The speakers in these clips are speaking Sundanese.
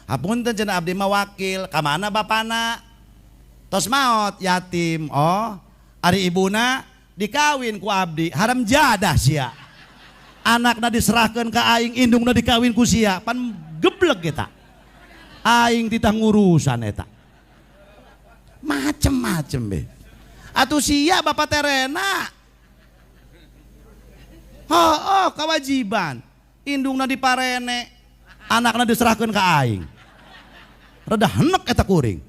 Hapunten cenah abdi mah wakil, ka mana bapana? Tos maot yatim. Oh, ari ibuna dikawin ku abdi, haram jadah sia. Anakna diserahkeun ka aing, indungna dikawin ku sia, pan geblek eta. Aing titah ngurusan eta. Macem-macem be. Atuh sia bapak terena. Oh, kewajiban. Indungna diparene, anakna diserahkeun ka aing. Rada henek eta kuring.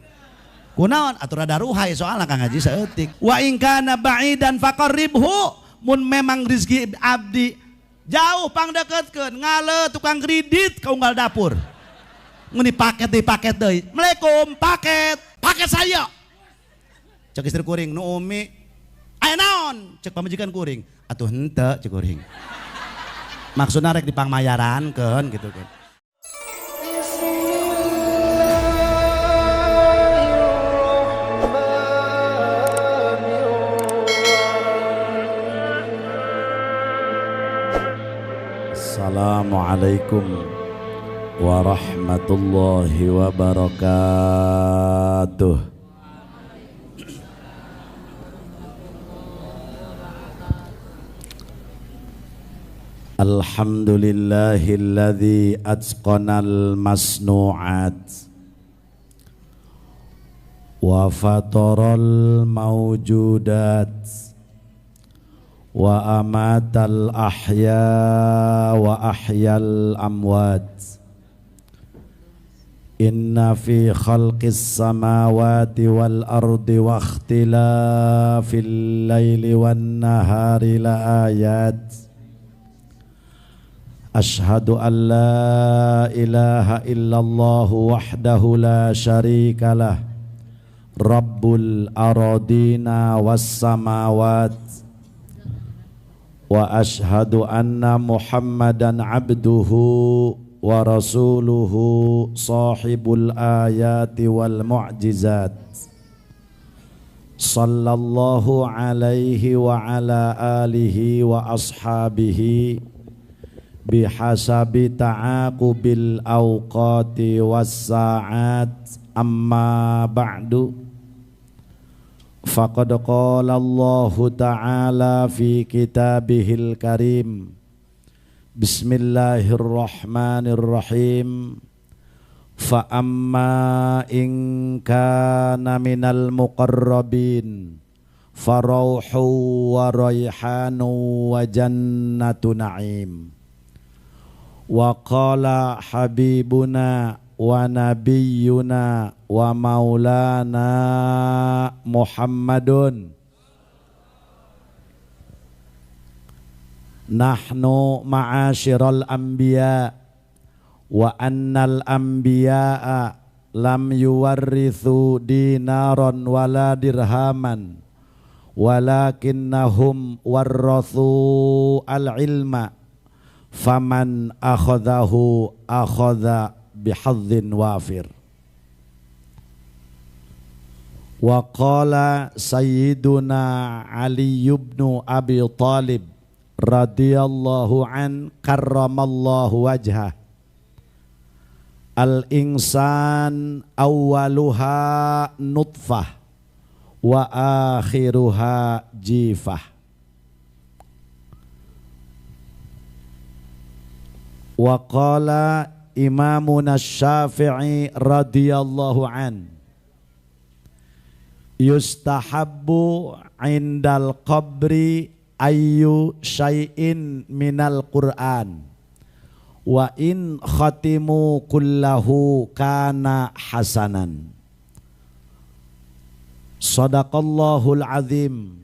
Kunaon atuh rada ruhai soalna Kang Haji saeutik. Wa in kana ba'idan faqarribhu, mun memang rezeki abdi jauh pangdeketkeun, ngale tukang kredit ka unggal dapur. Mun dipaket deui paket deui. Assalamualaikum, paket. Paket saya. Cek istri kuring nu umi, aya naon? Cek pamajikan kuring. Atuh henteu cek kuring. Maksudna rek dipangmayarankeun gitu kan. Assalamualaikum warahmatullahi wabarakatuh. Alhamdulillahilladzi atqanal masnu'at wa fataral mawjudat wa amatal ahya wa ahyal amwat. Inna fi khalqis samawati wal ardi wa ikhtilafil laili wan nahari la ayat. Ashhadu an la ilaha illallah wahdahu la syarika lah, Rabbul aradina was samawat. Wa ashhadu anna Muhammadan abduhu wa rasuluhu sahibul ayati wal mu'jizat. Sallallahu alaihi wa ala alihi wa ashabihi bihasabi ta'aqubil awqati was sa'at. Amma ba'du. Faqad qala Allahu ta'ala fi kitabihil karim. Bismillahirrahmanirrahim. Fa amma in kana minal muqarrabin farauhu wa raihanu wa jannatu na'im. Wa qala habibuna wa nabiyyuna wa maulana Muhammadun nahnu ma'asyiral anbiya wa annal anbiya'a lam yuwarrithu dinaran wala dirhaman walakinnahum warrathu al-ilma faman akhadhahu akhadha bihadzin wafir. Wa qala sayyiduna Ali ibn Abi Talib radhiyallahu an karramallahu wajhah, al insan awwaluha nutfah wa akhiruha jifah. Wa qala imamuna Syafi'i radhiyallahu an, yustahabbu indal qabri ayyu syai'in minal Qur'an wa in khatimu kullahu kana hasanan. Sadaqallahul azim.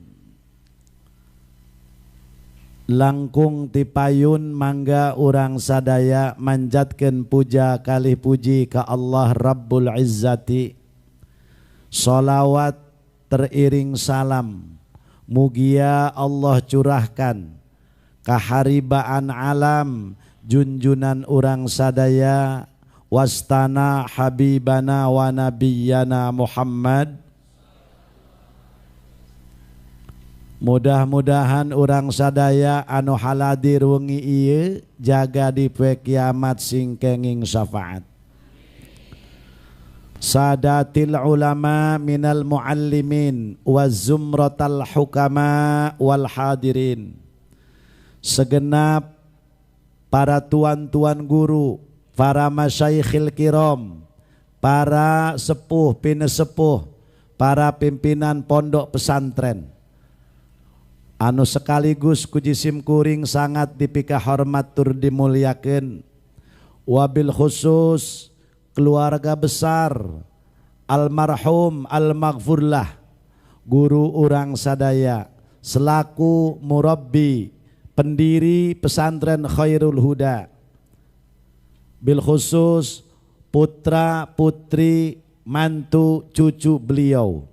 Langkung tipayun mangga urang sadaya manjatkeun puja kalih puji ka Allah Rabbul Izzati. Salawat teriring salam mugia Allah curahkan kaharibaan alam junjunan urang sadaya wastana habibana wa nabiyana Muhammad. Mudah-mudahan urang sadaya anu haladir wengi ieu jaga di poe kiamat sing kenging syafaat. Sadatil ulama minal muallimin wa zumratal hukama wal hadirin. Segenap para tuan-tuan guru, para masyaikhil kiram, para sepuh pinesepuh, para pimpinan pondok pesantren anu sekaligus ku jisim kuring sangat dipika hormat tur dimuliakeun, wabil khusus keluarga besar almarhum almaghfurlah guru urang sadaya selaku murabbi pendiri pesantren Khairul Huda, bil khusus putra putri mantu cucu beliau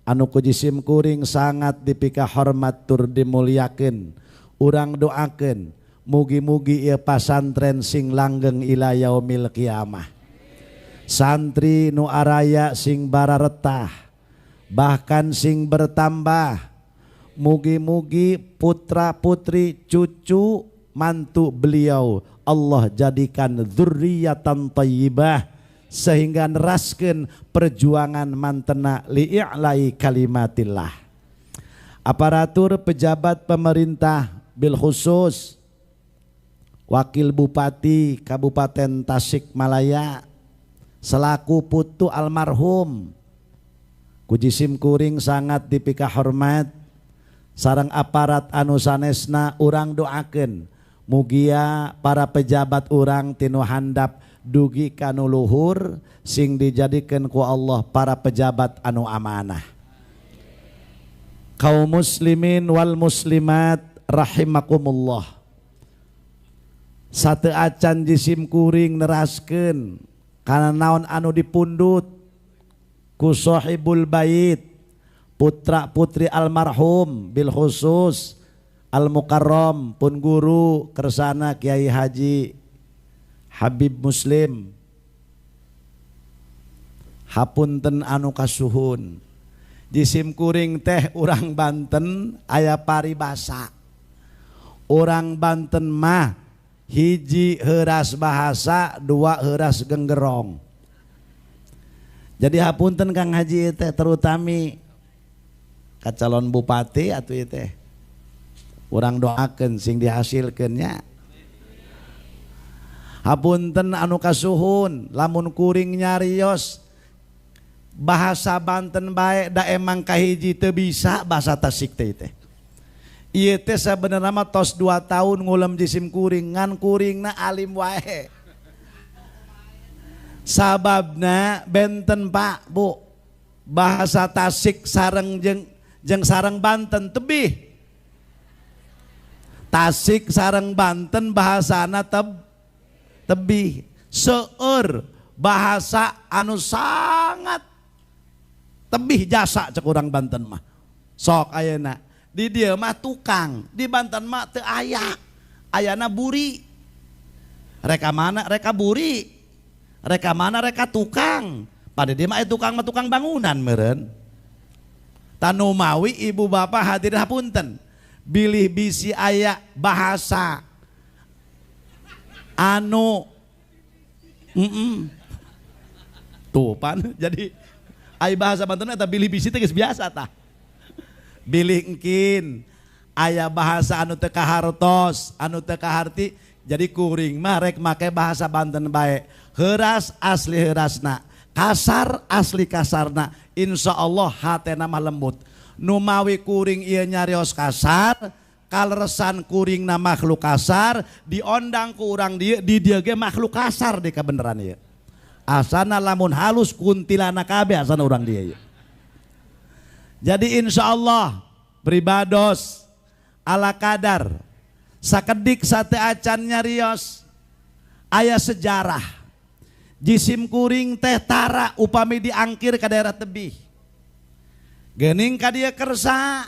anu ku jisim kuring sangat dipika hormat tur dimuliakeun. Urang doakeun mugi-mugi ieu pasantren sing langgeng ila yaumil kiamah, santri nu araya sing bararetah bahkan sing bertambah, mugi-mugi putra putri cucu mantu beliau Allah jadikan dzurriyyatan thayyibah sehingga neraskeun perjuangan mantena li'ilai kalimatillah. Aparatur pejabat pemerintah bil khusus wakil bupati Kabupaten Tasikmalaya selaku putu almarhum ku jisim kuring sangat dipika hormat sareng aparat anu sanesna, urang doakeun mugia para pejabat urang tinu handap dugi kanu luhur sing dijadikeun ku Allah para pejabat anu amanah. Kaum muslimin wal muslimat rahimakumullah, sate acan jisim kuring neraskeun kana naon anu dipundut ku sahibul bait putra putri almarhum bil khusus al mukarram pun guru kersana Kiai Haji Habib Muslim. Hapunten anu kasuhun, jisim kuring teh urang Banten aya paribasa. Urang Banten mah hiji heuras bahasa, dua heuras genggerong. Jadi hapunten Kang Haji teh terutami ka calon bupati atuh ieu teh. Urang doakeun sing dihasilkeun nya. Hapunten anu kasuhun, lamun kuring nyarios bahasa Banten bae da emang kahiji teu bisa bahasa Tasik teh teh. Ieu teh sabenerna mah tos 2 tahun ngulem jisim kuring, ngan kuringna alim wae. Sababna benten Pak Bu, bahasa Tasik sareng jeung sareng Banten tebih. Tasik sareng Banten bahasana tebih, seueur bahasa anu sangat tebih jasa cek urang Banten mah. Sok ayeuna di dieu mah tukang, di Banten mah teu aya, ayana buri. Reka mana reka buri, reka mana reka tukang. Pada dia mah tukang mah tukang bangunan meureun. Tanu mawi ibu bapak hadirin hapunten, bilih bisi aya bahasa anu tuh pan jadi ai bahasa Banten eta bilih bisi teh geus biasa tah. Bilih engkin aya bahasa anu teu kahartos, anu teu kaharti, jadi kuring mah rek make bahasa Banten bae. Heuras asli heurasna, kasar asli kasarna, insyaallah hatena mah lembut. Nu mawi kuring ieu nyarios kasar, kaleresan kuringna makhluk kasar, diondang ku urang dieu, di dieu ge makhluk kasar di kabeneran ieu. Asana lamun halus kuntilana kabeh asana urang dieu ieu. Jadi insyaallah pribados ala kadar sakedik sate acan nyarios aya sejarah jisim kuring teh tara upami diangkir ka daerah tebih geuning ka dieu kersa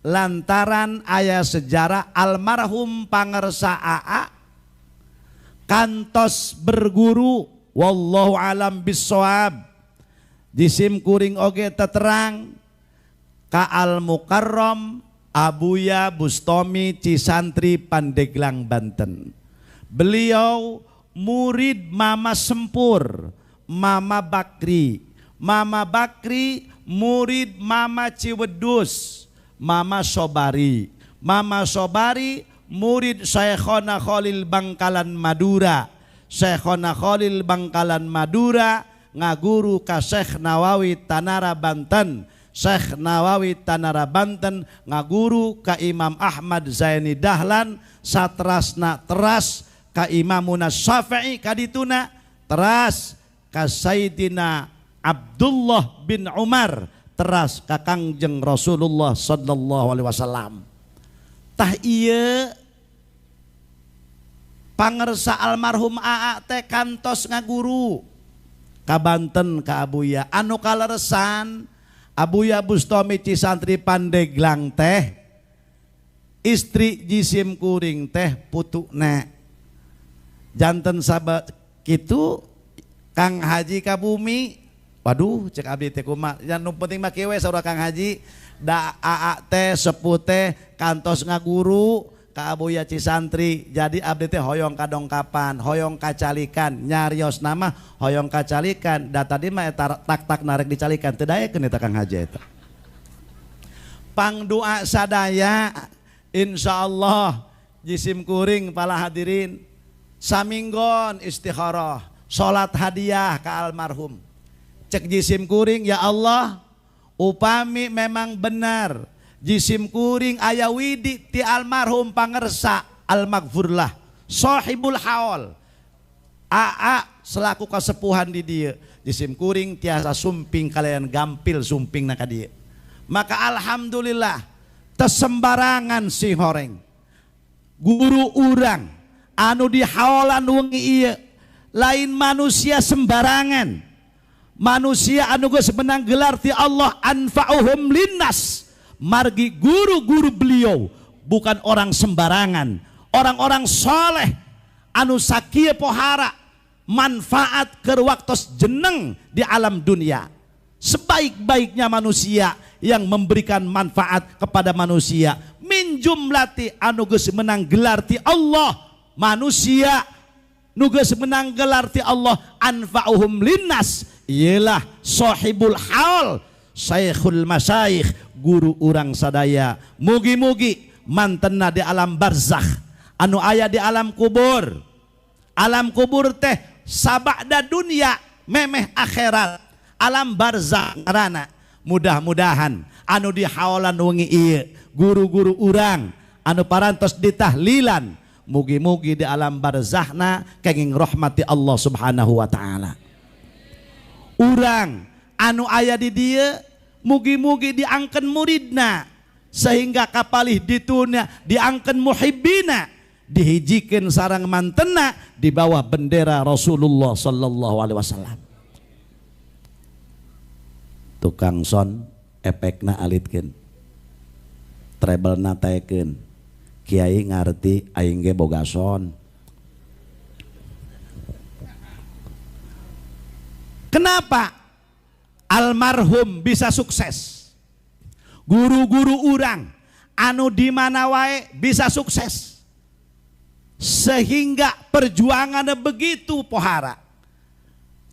lantaran aya sejarah almarhum pangersa AA kantos berguru wallahu alam bissawab jisim kuring oge teterang ka al mukarram Abuya Bustomi Cisantri Pandeglang Banten. Beliau murid Mama Sempur, Mama Bakri. Mama Bakri murid Mama Ciwedus, Mama Sobari. Mama Sobari murid Syekhona Khalil Bangkalan Madura. Syekhona Khalil Bangkalan Madura ngaguru ka Syekh Nawawi Tanara Banten. Syekh Nawawi Tanara Banten ngaguru ka Imam Ahmad Zaini Dahlan, satrasna teras ka Imamuna Syafi'i kadituna teras ka Sayyidina Abdullah bin Umar, teras ka Kangjeng Rasulullah sallallahu alaihi wasallam. Tah ieu pangersa almarhum Aa teh kantos ngaguru ka Banten ka Abuya. Anu kaleresan Abuya Bustomi Cisantri Pandeglang teh istri jisim kuring teh putuna. Janten sahabat kitu Kang Haji ka bumi. Waduh cek abdi teh kumaha, nu penting mah kieu we saur Kang Haji, da Aa teh sepuh teh kantos ngaguru ka Abuya Cisantri. Jadi abdi teh hoyong kadongkapan, hoyong kacalikan, nyarios nama hoyong kacalikan. Da tadi mah eta tak-tak narek dicalikan, teu daekeun eta Kang Haji eta. Pangdoa sadaya insyaallah jisim kuring para hadirin saminggon istikharah, salat hadiah ka almarhum. Cek jisim kuring, ya Allah, upami memang benar jisim kuring aya widi ti almarhum pangersa almaghfurlah sahibul haul Aa selaku kasepuhan di dieu, jisim kuring tiasa sumping kalian gampil sumping na ka dieu. Maka alhamdulillah tesembarangan si horeng guru urang anu dihaolan wengi ieu lain manusia sembarangan, manusia anu geus menang gelar ti Allah anfa'uhum linnas. Margi guru-guru beliau bukan orang sembarangan, orang-orang soleh anu sakieu pohara manfaat keur waktos jeneng di alam dunia. Sebaik-baiknya manusia yang memberikan manfaat kepada manusia, min jumlati anu geus menang gelar ti Allah, manusia nu geus menang gelar ti Allah anfa'uhum linnas ialah sahibul haul Syekhul Masyayikh, guru urang sadaya. Mugi-mugi mantena di alam barzakh anu aya di alam kubur. Alam kubur teh sabada dunia memeh akhirat, alam barzakh ngaranna. Mudah-mudahan anu dihaolan wengi ieu guru-guru urang anu parantos ditahlilan, mugi-mugi di alam barzakhna kenging rahmati Allah Subhanahu wa taala. Urang anu aya di dieu mugi-mugi diangken muridna sehingga kapalih dituna diangken muhibbina, dihijikeun sarang mantena di bawah bendera Rasulullah sallallahu alaihi wasallam. Tukang son efekna alitkeun, treble-na taekeun, kiai ngarti aing ge boga son. Kenapa almarhum bisa sukses? Guru-guru urang anu di mana wae bisa sukses, sehingga perjuangannya begitu pohara.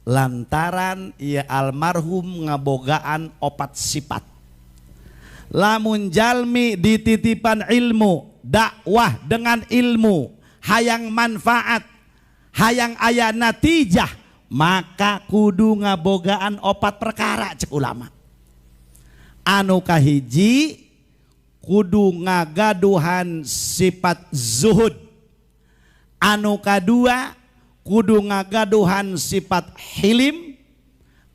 Lantaran ia almarhum ngabogaan opat sifat. Lamun jalmi dititipan ilmu, dakwah dengan ilmu, hayang manfaat, hayang aya natijah, maka kudu ngabogaan opat perkara cek ulama. Anu kahiji kudu ngagaduhan sifat zuhud. Anu kadua kudu ngagaduhan sifat hilim.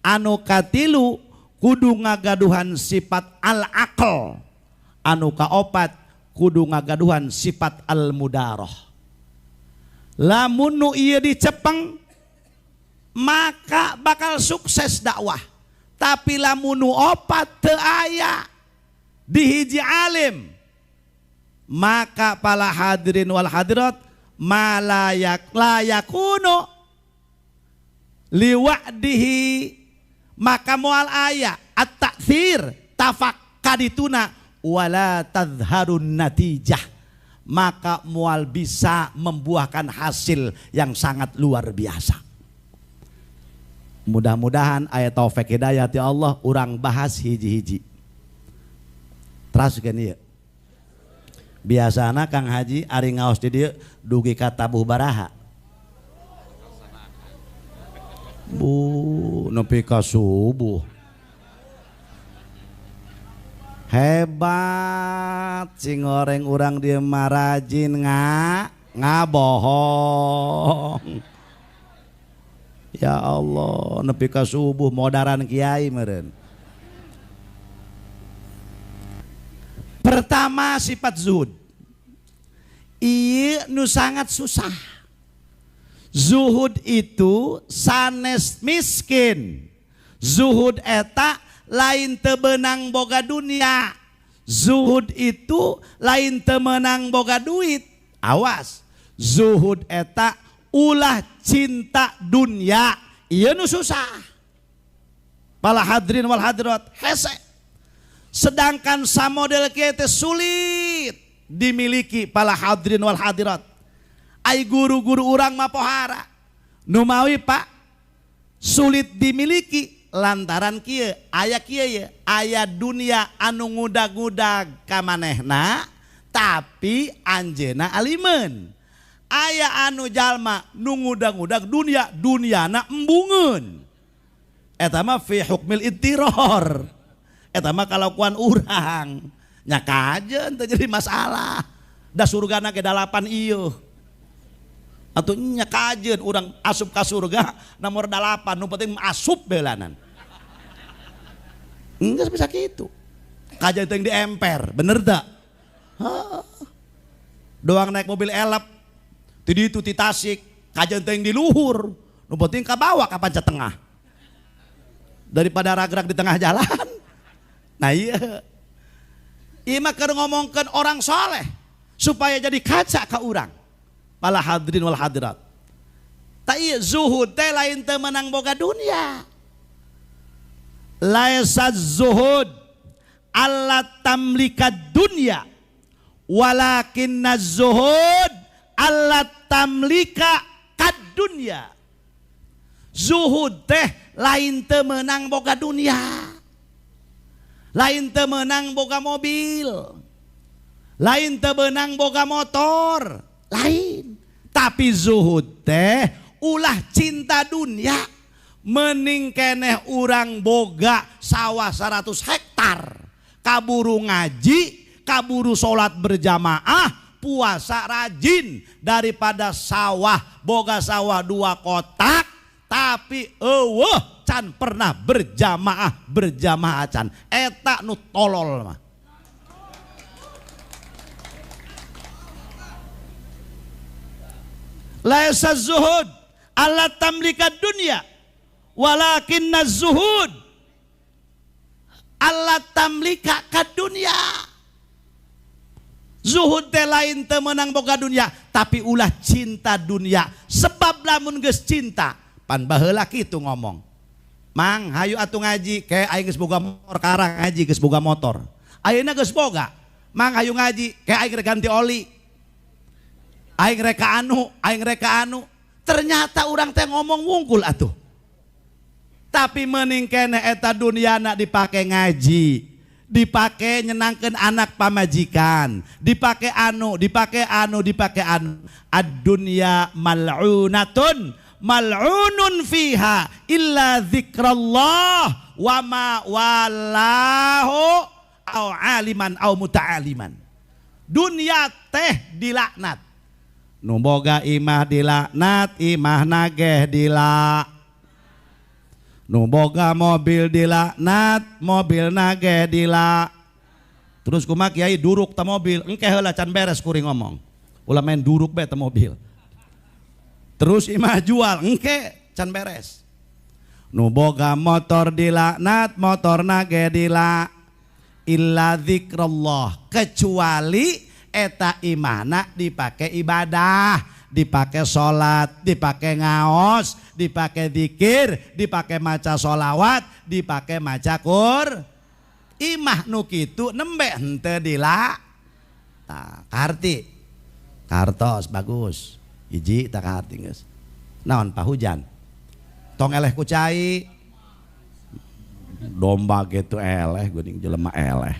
Anu katilu kudu ngagaduhan sifat al-aql. Anu kaopat kudu ngagaduhan sifat al-mudaroh. Lamun nu ieu dicepeng maka bakal sukses dakwah. Tapi lamun nu opat teu aya di hiji alim, maka para hadirin wal hadirat malayak layakunu liwa'dihi, maka moal aya at-ta'thir tafakkadituna wala tadharun natijah, maka moal bisa membuahkan hasil yang sangat luar biasa. Mudah-mudahan aya taufik hidayah ti Allah urang bahas hiji-hiji. Teraskeun ieu. Biasana Kang Haji ari ngaos di dieu dugi ka tabuh baraha. Bu, nepi ka subuh. Hebat sing goreng urang dieu mah rajin ngabohong. Ya Allah, nepi ka subuh modaran kiai meureun. Pertama sifat zuhud. Ieu nu sangat susah. Zuhud itu sanes miskin. Zuhud eta lain teu beunang boga dunia. Zuhud itu lain teu meunang boga duit. Awas, zuhud eta ulah cinta dunia. Ieu nu susah. Pala hadirin wal hadirat hese. Sedangkan samodel kieu teh sulit dimiliki pala hadirin wal hadirat. Ai guru-guru urang mah pohara. Nu mawi Pak sulit dimiliki lantaran kieu aya kieu ye, aya dunia anu ngudag-ngudag ka manehna tapi anjeunna alimeun. Aya anu jalma nu ngudag-ngudag dunia, duniana embungeun. Eta mah fi hukmil ittiror. Eta mah kalakuan urang. Nya kajeun teu jadi masalah. Da surgana ge 8 ieu. Atuh nya kajeun urang asup ka surga nomor 8, nu penting asup belanan. Enggak bisa gitu. Kajeun teuing di emper, bener tak? Doang naik mobil elep ti ditu ti Tasik, kajeun teuing di luhur, nu penting kabawa ka panca tengah. Daripada ragrak di tengah jalan. Nah iya. Ieu mah keur ngomongkeun orang soleh supaya jadi kaca ka urang. Pala hadirin wal hadirat. Ta ieu zuhud teh lain teu meunang boga dunia. Laisa zuhud alla tamlika dunya walakinna zuhud alla tamlika kad dunya. Zuhud teh lain teu meunang boga dunia. Lain teu meunang boga mobil. Lain teu meunang boga motor. Lain. Tapi zuhud teh ulah cinta dunia. Mening keneh urang boga sawah 100 hektar. Kaburu ngaji, kaburu sholat berjamaah, puasa rajin daripada sawah boga sawah 2 kotak tapi eueuh can pernah berjamaah can. Eta nu tolol mah. Laisa zuhud alla tamlika dunya walakinna zuhud alla tamlika kad dunya. Zuhud teh lain teu meunang boga dunia tapi ulah cinta dunia. Sebab lamun geus cinta pan baheula kitu ngomong. Mang hayu atuh ngaji ke aing geus boga motor karang ngaji geus boga motor. Ayeuna geus boga. Mang hayu ngaji ke aing rek ganti oli. Aing rek ka anu, aing rek ka anu. Ternyata urang teh ngomong wungkul atuh. Tapi mending keneh eta duniana dipake ngaji, dipake nyenangkeun anak pamajikan, dipake anu, dipake anu, dipake anu. Ad-dunya mal'unatun mal'unun fiha illa zikrallah wa ma wallahu au aliman au muta'aliman. Dunia teh dilaknat. Nu boga imah dilaknat, imah nageh dilak. Nu boga mobil dilaknat, mobil nageh dilak. Terus kumaha kiai duruk ta mobil, engke heula can beres kuring ngomong. Ulah main duruk bae ta mobil. Terus imah jual, engke can beres. Nu boga motor dilaknat, motor nage dilak. Illa zikrullah, kecuali eta imahna dipake ibadah, dipake sholat, dipake ngaos, dipake zikir, dipake maca sholawat, dipake maca kur. Imah nu kitu nembe henteu dilak. Tah, karti. Kartos bagus. Hiji tak karti geus. Naon pahujan. Tong eleh ku cai. Domba gitu eleh geuning jelema eleh.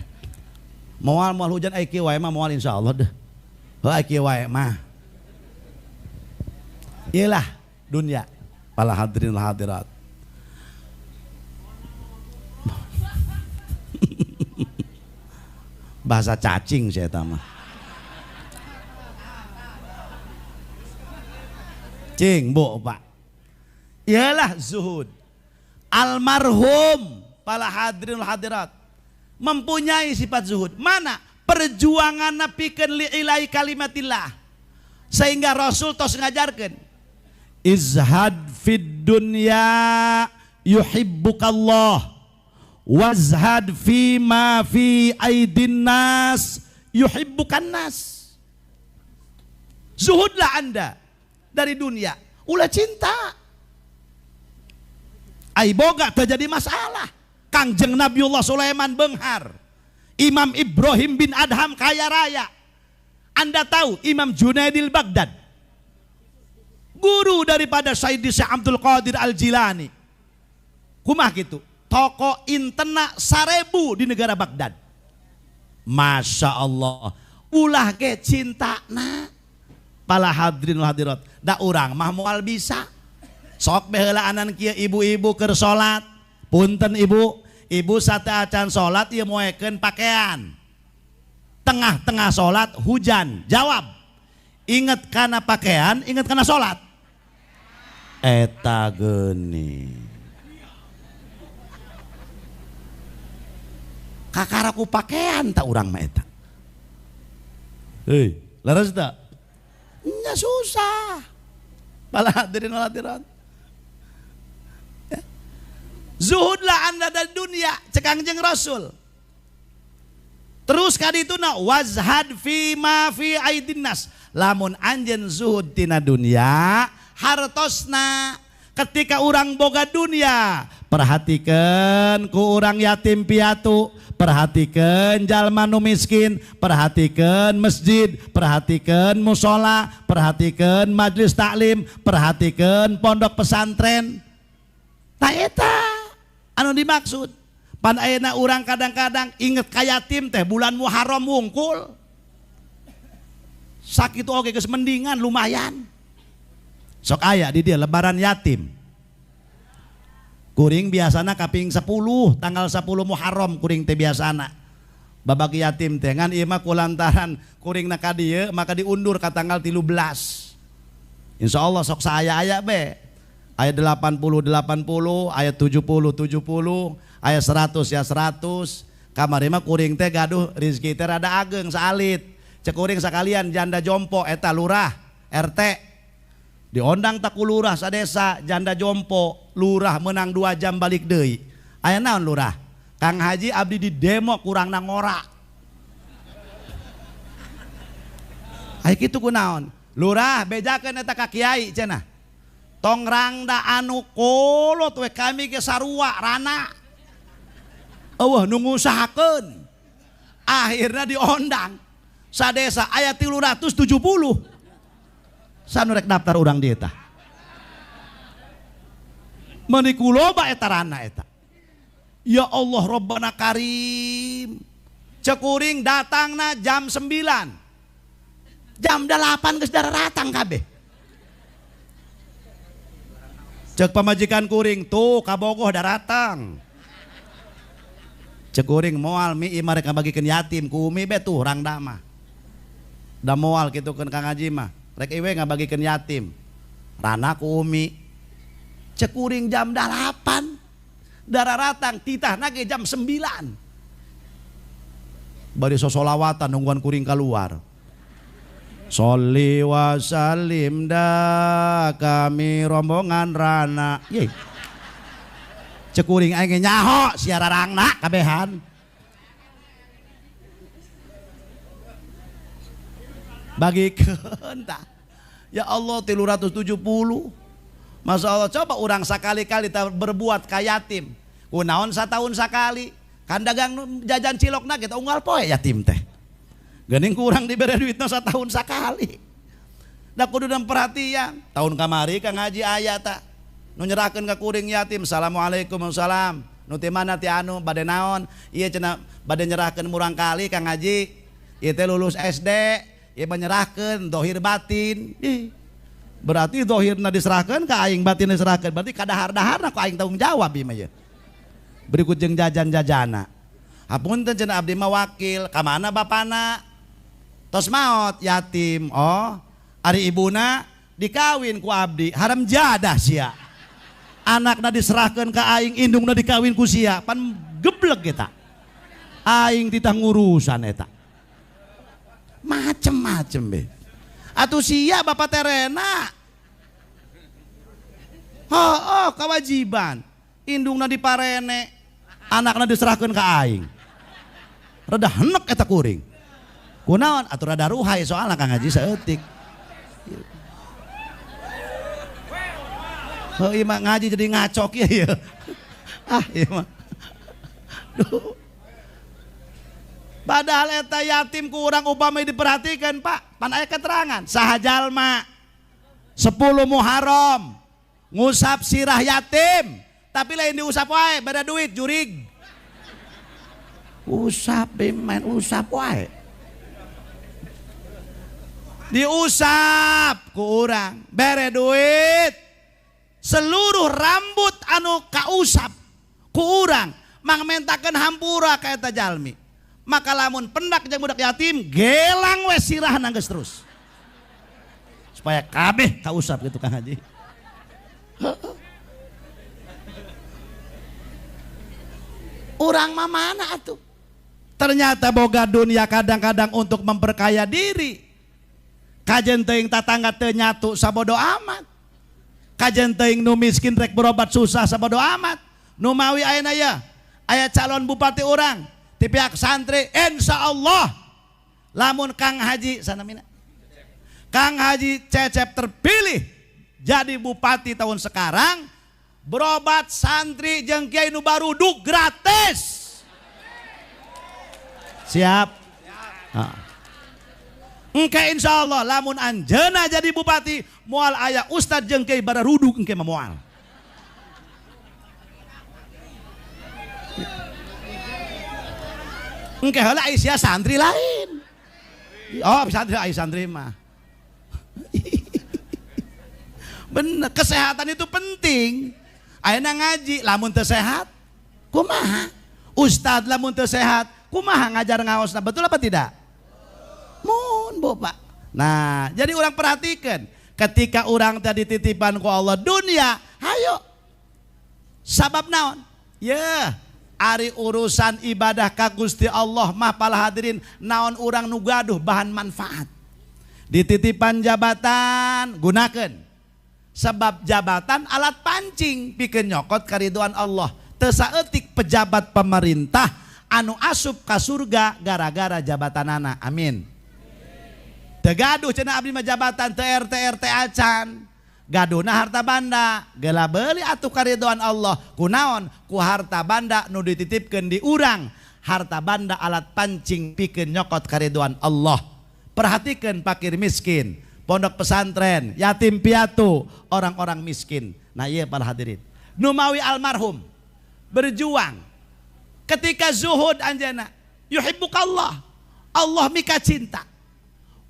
Moal moal hujan ai kieu wae mah moal insyaallah deh. Heuh ai kieu wae mah. Iyalah dunia. Para hadirin hadirat. Bahasa cacing saya mah. Cing bu pak. Iyalah zuhud. Almarhum para hadirin hadirat mempunyai sifat zuhud. Mana perjuangan pikeun li'ilai kalimatillah. Sehingga Rasul tos ngajarkeun izhad fid dunya yuhibbukallah wazhad fi ma fi aidin nas yuhibbukan nas. Zuhudlah Anda dari dunia, ulah cinta. Ai boga terjadi masalah. Kangjeng Nabiullah Sulaiman benghar, Imam Ibrahim bin Adham kaya raya. Anda tahu Imam Junaidil Baghdad, guru daripada Sayyidi Syekh Abdul Qadir Al-Jilani. Kumah gitu, toko intena 1000 di negara Baghdad. Masya Allah, ulah ge cinta na. Pala hadirin hadirat, da urang mah moal bisa. Sok beheulaanan kieu ibu-ibu keur salat. Punten ibu, ibu sate acan salat ieu moekeun pakaian. Tengah-tengah salat hujan, jawab. Ingat kana pakaian, ingat kana salat. Eta geuni. Kakaraku pakaian tak urang mah eta. Hei, leres tak? Nya susah. Pala hadirin wal hadirat. Zuhudlah Anda dari dunia, cek Kangjeng Rasul. Terus kadituna wazhad fi ma fi aidin nas. Lamun anjeun zuhud tina dunia, hartosna ketika urang boga dunia, perhatikan ku urang yatim piatu, perhatikan jalma nu miskin, perhatikan masjid, perhatikan musola, perhatikan majelis taklim, perhatikan pondok pesantren. Ta eta anu dimaksud. Pan ayeuna urang kadang-kadang inget ka yatim teh bulan Muharram wungkul. Sakitu oge geus mendingan lumayan. Sok aya di dia lebaran yatim. Kuring biasana kaping 10 tanggal 10 Muharram kuring teh biasana. Babagi yatim teh ngan ieu mah kulantaran kuringna ka dieu maka diundur ka tanggal 13. Insyaallah sok saaya-aya be. Ayat 80 80, ayat 70 70, ayat 100 ya 100. Kamari mah kuring teh gaduh rezeki teh rada ageng saalit. Cek kuring sakalian janda jompo eta lurah RT. Diondang tak ku lurah sadesa janda jompo, lurah menang 2 jam balik deui. Aya naon lurah? Kang Haji abdi di demo kurang ngora. Aya kitu kunaon? Lurah bejakeun eta ka kiai cenah. Tong rangda anu kolot we kami ge sarua rana. Eueuh nu ngusahakeun. Akhirna diondang. Sadesa aya 370. Sanu rek daftar urang dieu tah. Meuni kuloba eta rana eta. Ya Allah Rabbana Karim. Cek kuring datangna jam 9. Jam 8 geus daratang kabeh. Cek pamajikan kuring tuh kabogoh daratang. Cek kuring moal mi imah rek ngabagikeun yatim ku umi be tuh rangda mah. Da moal kitukeun Kang Haji mah. Rek iwe ngabagikeun yatim. Rana ku umi. Cek kuring jam 8. Dararatang titahna ge jam 9. Bari sosolawatan nungguan kuring keluar. Sholli wa salim da kami rombongan rana. Ye. Cek kuring aing nyaho sia rarangna kabehan. Bagikeun tah. Ya Allah 370. Masya Allah, coba urang sakali-kali berbuat ka yatim. Kunaon satahun sakali. Kan dagang jajan cilokna kita unggal poe yatim teh. Geuning kurang dibere duitna satahun sakali. Da kudu perhatian. Tahun kamari Kang Haji aya ta. Nu nyerahkeun ka kuring yatim, assalamualaikum salam. Nu ti mana ti anu bade naon? Ieu cenah bade nyerahkeun murang kali Kang Haji. Ieu teh lulus SD, ieu menyerahkeun dohir batin. Ih. Berarti dohirna diserahkeun ka aing, batin diserahkeun. Berarti kadahar-daharna ku aing tanggung jawab ieu mah ieu. Berikut jeung jajan-jajana. Hapunten cenah abdi mah wakil, ka mana bapana? Tos maot yatim. Oh, ari ibuna dikawin ku abdi, haram jadah sia. Anakna diserahkeun ka aing, indungna dikawin ku sia, pan geblek eta. Aing titah ngurusan eta. Macem-macem be. Atuh sia bapak terena. Oh, kewajiban. Indungna diparene, anakna diserahkeun ka aing. Rada henek eta kuring. Kunaon atuh rada ruhai soalna Kang Haji saeutik. Heuh ieu mah ngaji jadi ngacok ieu ya. Ah ieu mah. Duh. Padahal eta yatim ku urang upami diperhatikan Pak, pan aya keterangan saha jalma 10 Muharram ngusap sirah yatim, tapi lain diusap wae, beda duit jurig. Usap main usap wae. Diusap ku urang, bere duit. Seluruh rambut anu kausap ku urang mangmentakeun hampura ka eta jalmi. Maka lamun pendak jeung budak yatim gelang we sirahna geus terus. Supaya kabeh kausap gitu Kang Haji. Urang mah mana atuh? Ternyata boga dunia kadang-kadang untuk memperkaya diri. Kajen teuing tatangga teu nyatu sabodo amat. Kajen teuing nu miskin rek berobat susah sabodo amat. Nu mawi ayeuna ya, aya calon bupati urang ti pihak santri, insyaallah lamun Kang Haji sanamina Kang Haji Cecep terpilih jadi bupati tahun sekarang, berobat santri jeung kiai nu baruduk gratis. Siap? Nah. Engke insyaallah lamun anjeunna jadi bupati moal aya ustad jeung kiai bararuduk engke mah moal. Engke heula aya sia santri lain. Oh, santri aya santri mah. Bener, kesehatan itu penting. Ayeuna ngaji lamun teu sehat kumaha? Ustad lamun teu sehat kumaha ngajar ngaosna, betul apa tidak? Mun Bapak. Nah, jadi orang perhatikan ketika orang tadi titipan ku Allah dunia, hayo. Sabab naon? Ya, ari urusan ibadah ka Gusti Allah mah para hadirin naon urang nu gaduh bahan manfaat. Dititipan jabatan gunakeun. Sebab jabatan alat pancing pikeun nyokot kariduan Allah. Teu saeutik pejabat pemerintah anu asup ka surga gara-gara jabatanana. Amin. Teu gaduh cenah abdi mah jabatan teu RT RT acan. Gaduhna harta banda, geula beuli atuh kariduan Allah. Kunaon? Ku harta banda nu dititipkeun di urang. Harta banda alat pancing pikeun nyokot kariduan Allah. Perhatikan fakir miskin, pondok pesantren, yatim piatu, orang-orang miskin. Nah iya para hadirin. Numawi almarhum berjuang ketika zuhud anjana, yuhibbukallah, Allah mika cinta.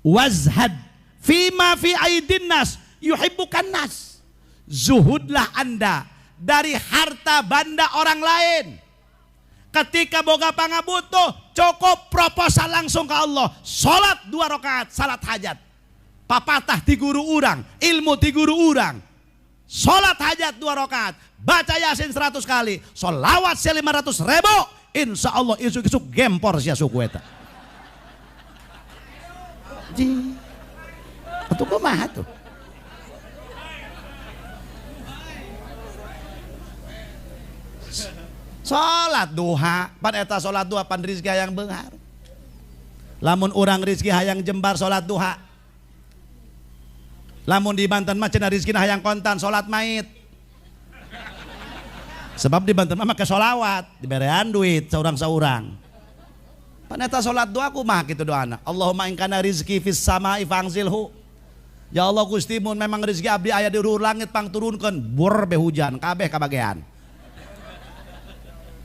Wazhad fima fi aidin nas yuhibbukan nas. Zuhudlah Anda dari harta banda orang lain. Ketika boga pangabutuh, cukup proposal langsung ke Allah. Salat 2 rakaat, salat hajat. Papatah ti guru urang, ilmu ti guru urang. Salat hajat 2 rakaat, baca Yasin 100 kali, solawat sia 500 ribu, insya Allah isuk-isuk gempor sia suku eta. Ji, atuh kumaha tuh? Salat duha, pan eta salat duha pan rizki hayang beunghar. Lamun urang rizki hayang jembar salat duha. Lamun di Banten mah cenah rizkina hayang kontan salat mait. Sebab di Banten mah make solawat, diberean duit saurang-saurang. Pan eta salat duha kumaha kitu doana? Allahumma in kana rizki fis sama'i fangzilhu. Ya Allah Gusti mun memang rezeki abdi aya di luhur langit pang turunkeun bor be hujan kabeh kabagean.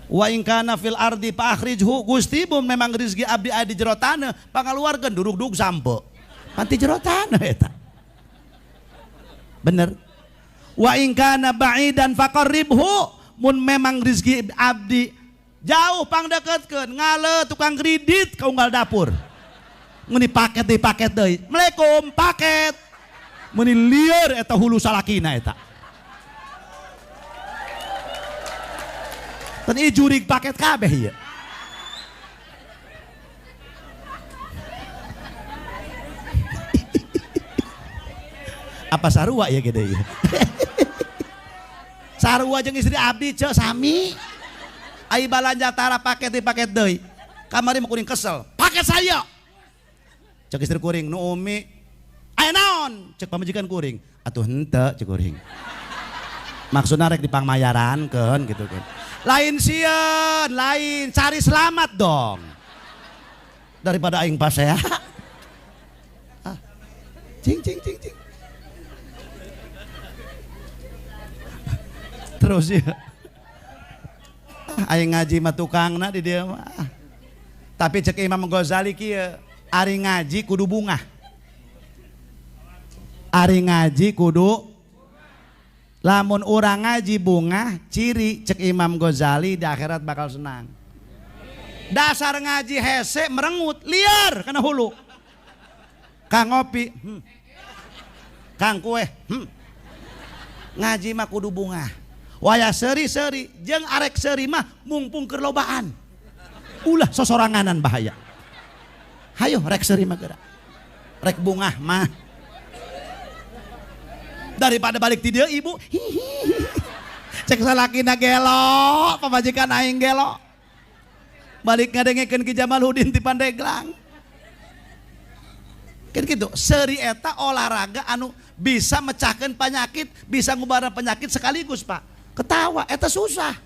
Wa in kana fil ardi fa akhrijhu Gusti mun memang rezeki abdi aya di jero taneuh pangaluarkeun durug-durug sampe. Panti jero taneuh eta. Bener. Wa in kana ba'idan faqarribhu mun memang rezeki abdi jauh pangdeketkeun ngale tukang kredit ka unggal dapur. Meni paket deui paket deui. Assalamualaikum paket. Meni lieur eta hulu salakina eta. Tan ieu jurig paket kabeh ieu. Apa sarua ya gede ieu? Sarua jeung istri abdi ceu sami. Ai balanja tara paket deui paket deui. Kamari mah kuring kesel. Paket saya. Cek istri kuring nu umi aya naon? Cek pamajikan kuring. Atuh henteu cek kuring. Maksudna rek dipangmayarankeun gitu kan. Lain sieun, lain cari selamat dong. Daripada aing pasea. Ah. Cing cing cing cing. Terus ya. Aing ngaji mah tukangna di dieu mah. Tapi cek Imam Ghazali kieu, ari ngaji kudu bungah. Ari ngaji kudu lamun urang ngaji bungah, ciri cek Imam Ghazali di akhirat bakal senang. Dasar ngaji hese merengut, liar kana hulu. Kang ngopi, Kang kue, Ngaji mah kudu bungah. Wayah seuri-seuri jeung arek seuri mah mungpung keur lobaan. Ulah sosoranganan bahaya. Hayo rek seuri mah geura. Rek bungah mah. Daripada balik ti dieu ibu, hihihi. Cek salakina gelo, pamajikan aing gelo. Balik ngadengekeun Ki Jamaludin ti Pandeglang. Kan gitu, seuri eta olahraga anu bisa mecahkeun penyakit, bisa ngubaran penyakit sekaligus, Pak. Ketawa eta susah.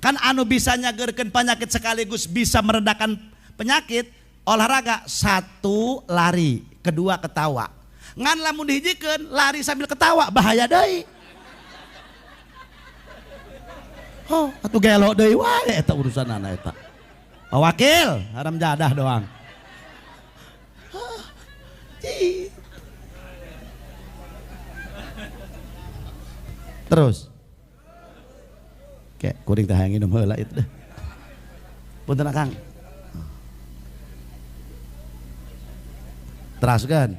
Kan anu bisa nyagerkeun penyakit sekaligus bisa meredakan penyakit, olahraga satu lari, kedua ketawa. Ngan lamun dihijikeun lari sambil ketawa bahaya deui. Oh, atuh gelo deui wae eta urusanana eta. Pak Wakil, haram jadah doang. Terus. Kayak kuring teh hayang nginum heula itu deh. Punten Kang. Teraskeun.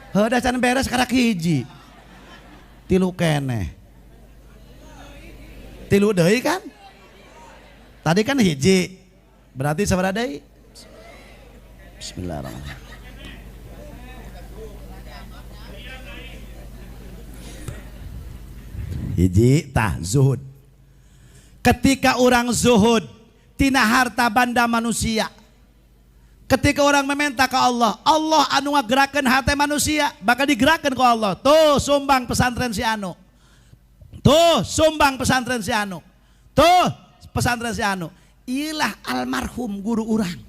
Heuh da can beres karak hiji. Tilu keneh. Tilu deui kan? Tadi kan hiji. Berarti sabaraha deui? Bismillahirrahmanirrahim. Hiji tah zuhud. Ketika orang zuhud tina harta banda manusia, ketika orang meminta ke Allah, Allah anu ngagerakeun hati manusia bakal digerakkan ke Allah. Tuh sumbang pesantren si anu, tuh sumbang pesantren si anu, tuh pesantren si anu. Ilah almarhum guru urang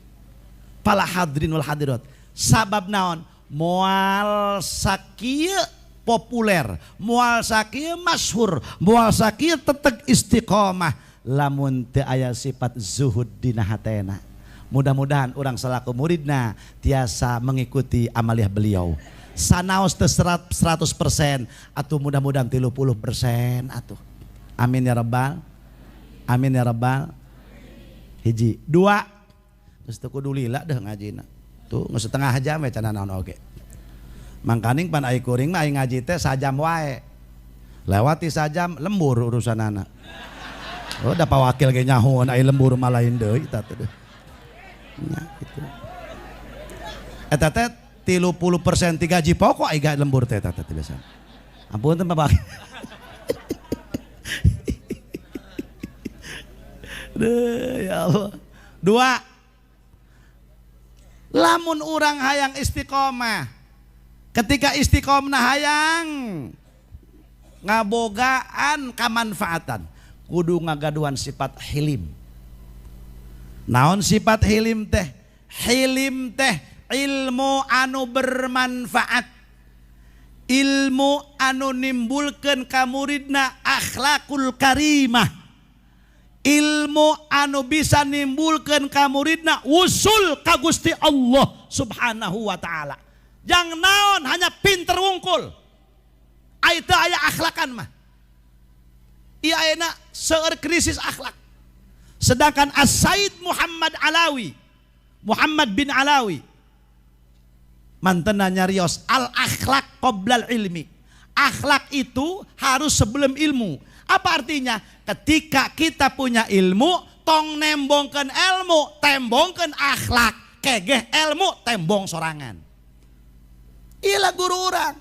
pala hadrin wal hadirat. Sabab naon? Moal sakieu populer, moal sakieu masyhur, moal sakieu teteg istiqomah lamun teu aya sifat zuhud dina hatena. Mudah-mudahan urang selaku muridna tiasa mengikuti amaliyah beliau. Sanaos teu 100% atau mudah-mudahan 30% atuh. Amin ya rabbal. Amin ya rabbal. Hiji, dua. Geus teu kudu lila deh ngajina. Tuh geus setengah jam we cenah naon oge. Mangkaning pan ai kuring mah ai ngaji teh sajam wae. Lewati sajam lembur urusanana. Oh da pawakil ge nyahoan ai lembur mah lain deui eta teh. Nya kitu. Eta teh 30% ti gaji pokok ai lembur teh eta teh biasa. Ampun teh Pak. Duh, ya Allah. Dua. Lamun urang hayang istiqomah, ketika istiqomah hayang ngabogaan kamanfaatan, kudu ngagaduhan sifat hilim. Naon sifat hilim teh? Hilim teh ilmu anu bermanfaat. Ilmu anu nimbulkeun ka muridna akhlakul karimah. Ilmu anu bisa nimbulkeun ka muridna usul ka Gusti Allah Subhanahu wa taala. Jang naon hanya pinter wungkul. Ai teu aya akhlakan mah. Ieu ayeuna seueur krisis akhlak. Sedangkan As-Said Muhammad Alawi, Muhammad bin Alawi mantena nyarios al akhlak qoblal ilmi. Akhlak itu harus sebelum ilmu. Apa artinya? Ketika kita punya ilmu, tong nembongkeun ilmu, tembongkeun akhlak. Kegeh ilmu tembong sorangan. Iyalah guru urang.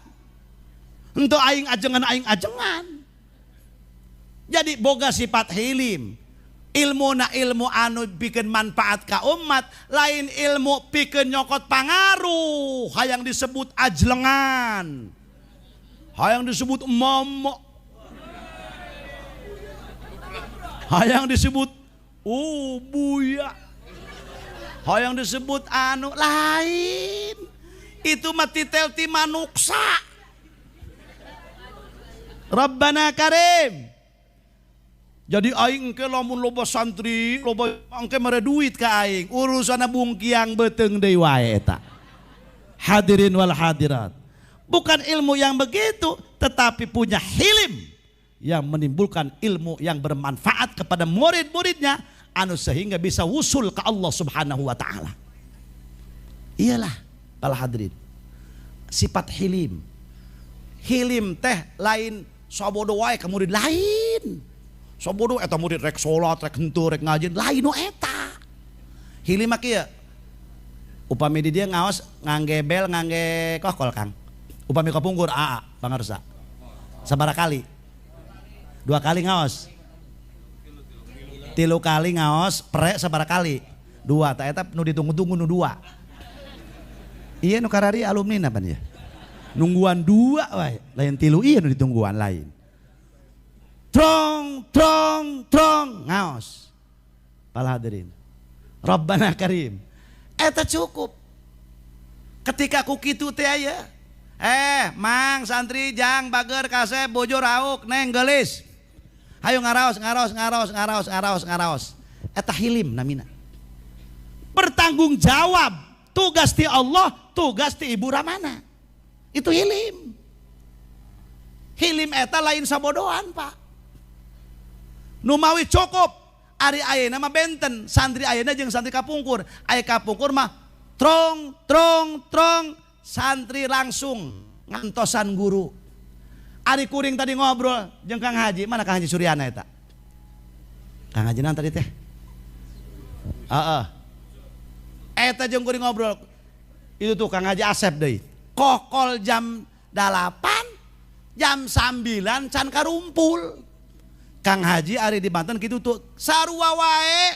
Untuk aing ajengan aing ajengan. Jadi boga sifat hilim. Ilmu na ilmu anu bikin manfaat ka umat, lain ilmu bikin nyokot pangaruh, hayang disebut ajlengan, hayang disebut momok, hayang disebut buya, hayang disebut anu lain. Itu mah titel ti manuksa. Rabbana karim. Jadi aing engke lamun loba santri, loba engke mere duit ka aing, urusanna bungkiang beuteung deui wae eta. Hadirin wal hadirat. Bukan ilmu yang begitu, tetapi punya hilim yang menimbulkan ilmu yang bermanfaat kepada murid-muridnya anu sehingga bisa wusul ke Allah Subhanahu wa taala. Iyalah para hadirin. Sifat hilim. Hilim teh lain sabodo wae ka murid lain. Sabodo eta murid rek salat, rek henteu, rek ngaji, lain nu eta. Hilim mah kieu. Upami di dieu ngaos ngangge bel, ngangge kokol Kang. Upami kapungkur aa pangarsa. Sabaraha kali? 2 kali ngaos. 3 kali ngaos, prek sabaraha kali? 2. Ta eta nu ditunggu-tunggu nu 2. Iya nu karari alumni napa ya? Nungguan 2 wae, lain 3 iya nu ditungguan lain. Trong trong trong ngaos. Para hadirin. Rabbana karim. Eta cukup. Ketika ku kitu teh aya. Mang santri jang bager kasep bojo rauk neng geulis. Hayu ngaraos ngaraos ngaraos ngaraos ngaraos ngaraos. Eta hilim namina. Bertanggung jawab tugas ti Allah, tugas ti Ibu Ramana. Itu hilim. Hilim eta lain sabodoan, Pak. Numawi cukup ari ayeuna mah benten, santri ayeuna jeung santri kapungkur. Aya kapungkur mah trong trong trong santri langsung ngantosan guru. Ari kuring tadi ngobrol jeung Kang Haji, mana Kang Haji Suryana eta? Kang Haji naon tadi teh? Heeh. Eta jeung kuring ngobrol. Itu tuh Kang Haji Asep deui. Kokol jam 8, jam 9 can karumpul. Kang Haji ari di Banten kitu tuh sarua wae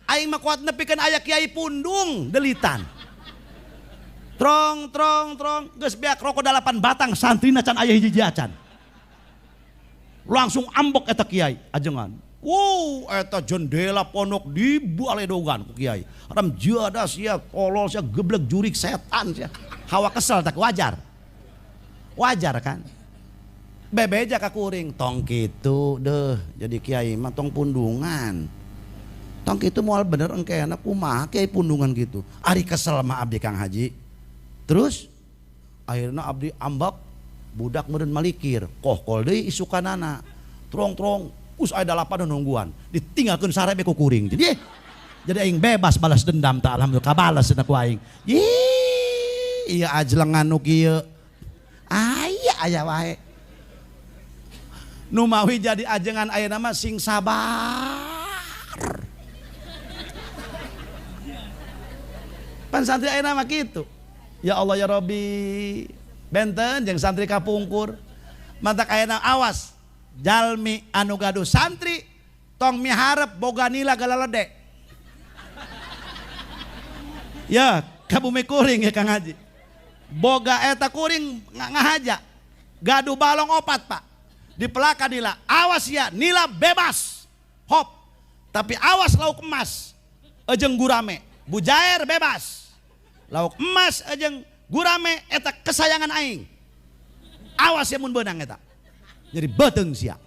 aing mah kuat nepikeun aya kiai pundung delitan. Trong trong trong geus beak rokok 8 batang santrina can aya hiji acan. Langsung ambek eta kiai ajengan. Wow, eta jendela pondok dibaledogan ku kiai. Haram jadah sia, tolol sia, geblek jurik setan sia. Hawa kesel tak wajar. Wajar kan? Bebeja ka kuring tong kitu deh jadi kiai mah tong pundungan. Tong kitu moal bener engkena kumaha kiai pundungan gitu. Ari kesel mah abdi Kang Haji. Terus akhirnya abdi ambak budak meureun malikir, kohkol deui isukanana. Trong-trong us aya 8 nungguan, ditinggalkeun sarebe ku kuring. Jadi jadi aing bebas balas dendam tak alhamdulillah kabalas cenah ku aing. Ih, ieu ajlengan nu kieu. Aya aya wae. Numawi jadi ajengan ayeuna mah sing sabar. Pan santri ayeuna mah kitu. Ya Allah ya Rabbi. Benten jeung santri kapungkur. Mantak ayeuna awas jalmi anu gaduh santri tong miharep boga nila galalede. Ya, ka bumi kuring ya Kang Haji. Boga eta kuring ngahaja. Gaduh balong 4, Pak. Dipelaka nila, awas ya nila bebas hop, tapi awas lauk emas ejeng gurame, bujair bebas, lauk emas ejeng gurame eta kesayangan aing, Awas ya mun beunang eta. Jadi beuteung sia.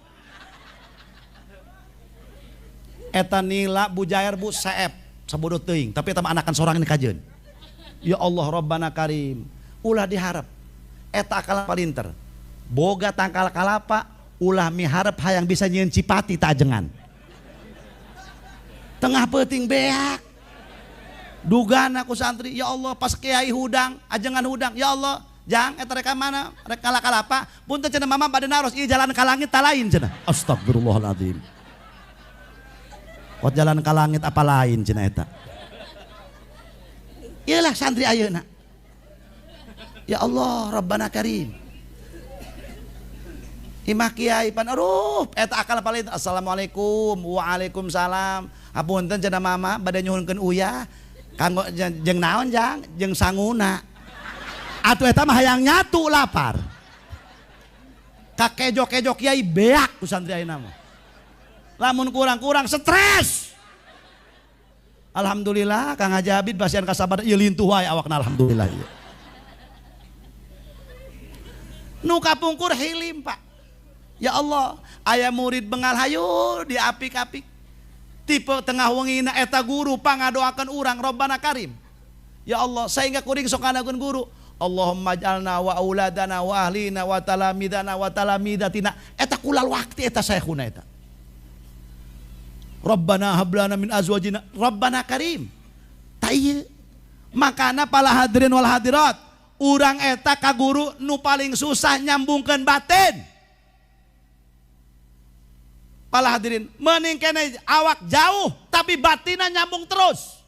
Eta nila bujair bu seep sabodo teuing, tapi eta mah anakan sorangan kajeun. Ya Allah Rabbana Karim, ulah diharap. Eta akal palinter. Boga tangkal kalapa, ulah miharep hayang bisa nyieun cipati tajengan. Tengah peuting beak. Dugana ku santri, ya Allah pas kiai hudang, ajengan hudang, ya Allah, jang eta rek mana? Rek kalapa? Punten cenah mama bade naros, ieu jalan ka langit ta lain cenah. Astagfirullahaladzim. Kot jalan ka langit apa lain cenah eta. Iyalah santri ayeuna. Ya Allah Rabbana Karim. Imah kiai pan aduh eta akal paling assalamualaikum waalaikumsalam. Hapunten cenah mama bade nyuhunkeun uyah kanggo jeung naon jang jeung sanguna. Atuh eta mah hayang nyatu lapar. Kakejo-kejo kiai beak ku santri ayeuna mah. Lamun kurang-kurang stres. Alhamdulillah Kang Haji Abid pasian kasabar ieu lintuh wae awakna alhamdulillah ieu. Nu kapungkur hilim Pak. Ya Allah, aya murid bengal hayu diapik-apik. Tipe tengah wengina eta guru pangadoakeun urang Rabbana Karim. Ya Allah, sehingga kuring sok nganakeun guru. Allahumma ij'alna wa auladana wa ahlina wa talamidana wa talamidatina. Eta kulal waktu eta saekhuna eta. Rabbana hablana min azwajina Rabbana Karim. Ta ieu. Makana pala hadirin wal hadirat, urang eta ka guru nu paling susah nyambungkeun batin. Pala hadirin, mending kene awak jauh tapi batina nyambung terus.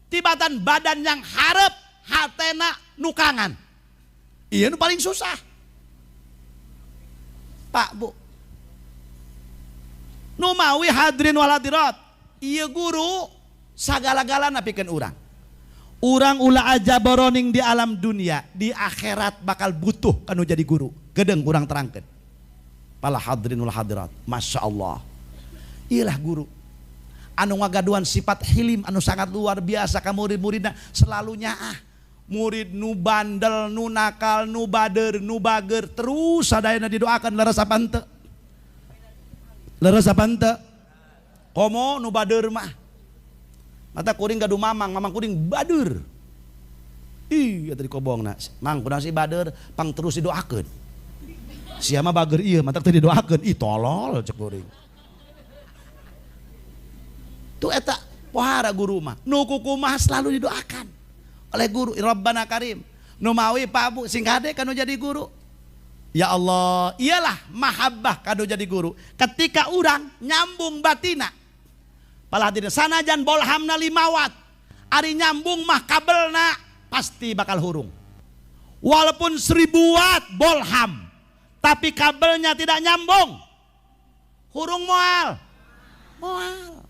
Tibatan badan yang harap hatena nukangan. Iya nu paling susah. Pak Bu. Nu mawi hadirin wal hadirat, ieu guru sagala-galana pikeun urang. Urang ulah aja boroning di alam dunia, di akhirat bakal butuh kanu jadi guru. Gedeng urang terangkeun. Pala hadirin wal hadirat, Masya Allah. Iyalah guru anu ngagaduhan sifat hilim anu sangat luar biasa ka murid-muridna selalu nyaah. Murid nu bandel, nu nakal, nu bader, nu bager terus sadayana didoakan leres apa henteu? Leres apa henteu? Komo nu bader mah. Mata kuring gaduh mamang, mamang kuring bader. Ih, tadi kobongna. Mang kunaon sih bader, pang terus didoakeun. Sia mah bager ieu, matak teu didoakeun. Ih tolol cek kuring. Tuh eta pohara guru mah. Nu kukumaha selalu didoakan oleh guru Rabbana Karim. Nu mawi Pak Bu sing kade kanu jadi guru. Ya Allah, iyalah mahabbah kanu jadi guru. Ketika urang nyambung batina. Pala hadirin sanajan bolhamna 5 watt. Ari nyambung mah kabelna pasti bakal hurung. Walaupun 1000 watt bolham, tapi kabelnya tidak nyambung, hurung moal. Moal.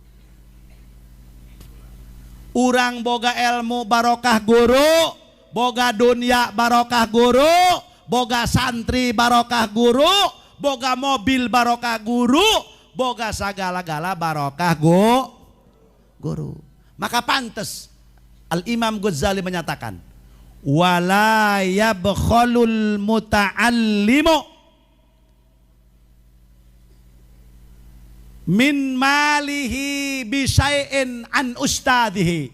Urang boga ilmu barokah guru, boga dunia barokah guru, boga santri barokah guru, boga mobil barokah guru, boga sagala-gala barokah guru. Maka pantes Al-Imam Ghazali menyatakan, wala yabkhalul muta'allimu min malihi bisyai'in an ustadihi.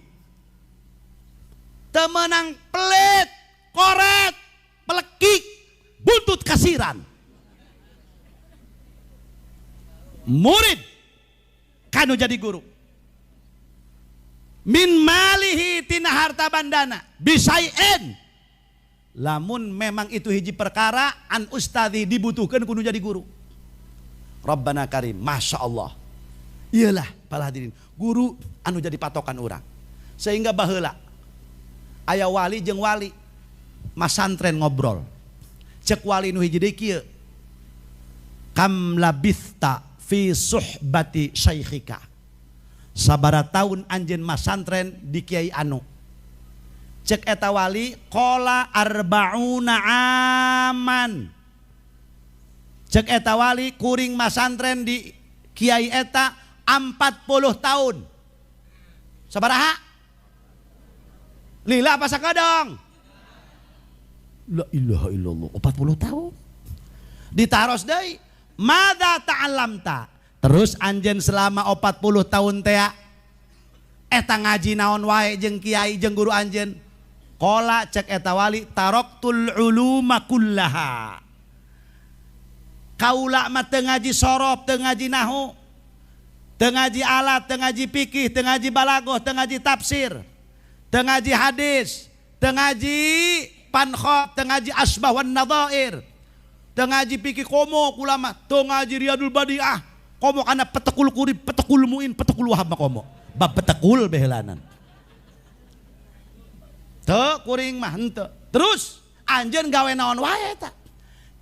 Temenang pelit, koret, pelekik, buntut kasiran. Murid kanu jadi guru. Min malihi tina harta bandana bisyai'in. Lamun memang itu hiji perkara an ustadi dibutuhkan kudu jadi guru. Rabbana Karim, Masya Allah. Iyalah para hadirin, guru anu jadi patokan urang. Sehingga baheula aya wali jeung wali masantren ngobrol. Cek wali nu hiji deui kieu. Kam labista fi suhbati syaikhika. Sabara tahun anjeun masantren di kiai anu. Cek eta wali qala arba'una aman. Cek eta wali kuring masantren di kiai eta 40 tahun. Sabaraha? Lila apa sakadong? La ilaha illallah, 40 tahun. Ditaros deui, madza ta'allamta? Terus anjeun selama 40 tahun tea eta ngaji naon wae jeung kiai jeung guru anjeun? Qala cek eta wali, taraktul uluma kullaha. Kaula mah teu ngaji sorof, teu ngaji nahu, teu ngaji alat, teu ngaji fikih, teu ngaji balagoh, teu ngaji tafsir, teu ngaji hadis, teu ngaji pankhot, teu ngaji asbah wan nadhair, teu ngaji fikih komo kula mah, teu ngaji Riyadul Badiah, komo kana petekul kurib, petekul muin, petekul wahab mah komo. Bab petekul behelanan. Teu kuring mah henteu. Terus anjeun gawe naon wae eta?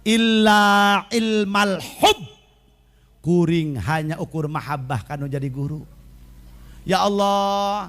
Illa ilmal hub. Kuring hanya ukur mahabbah kanu jadi guru. Ya Allah,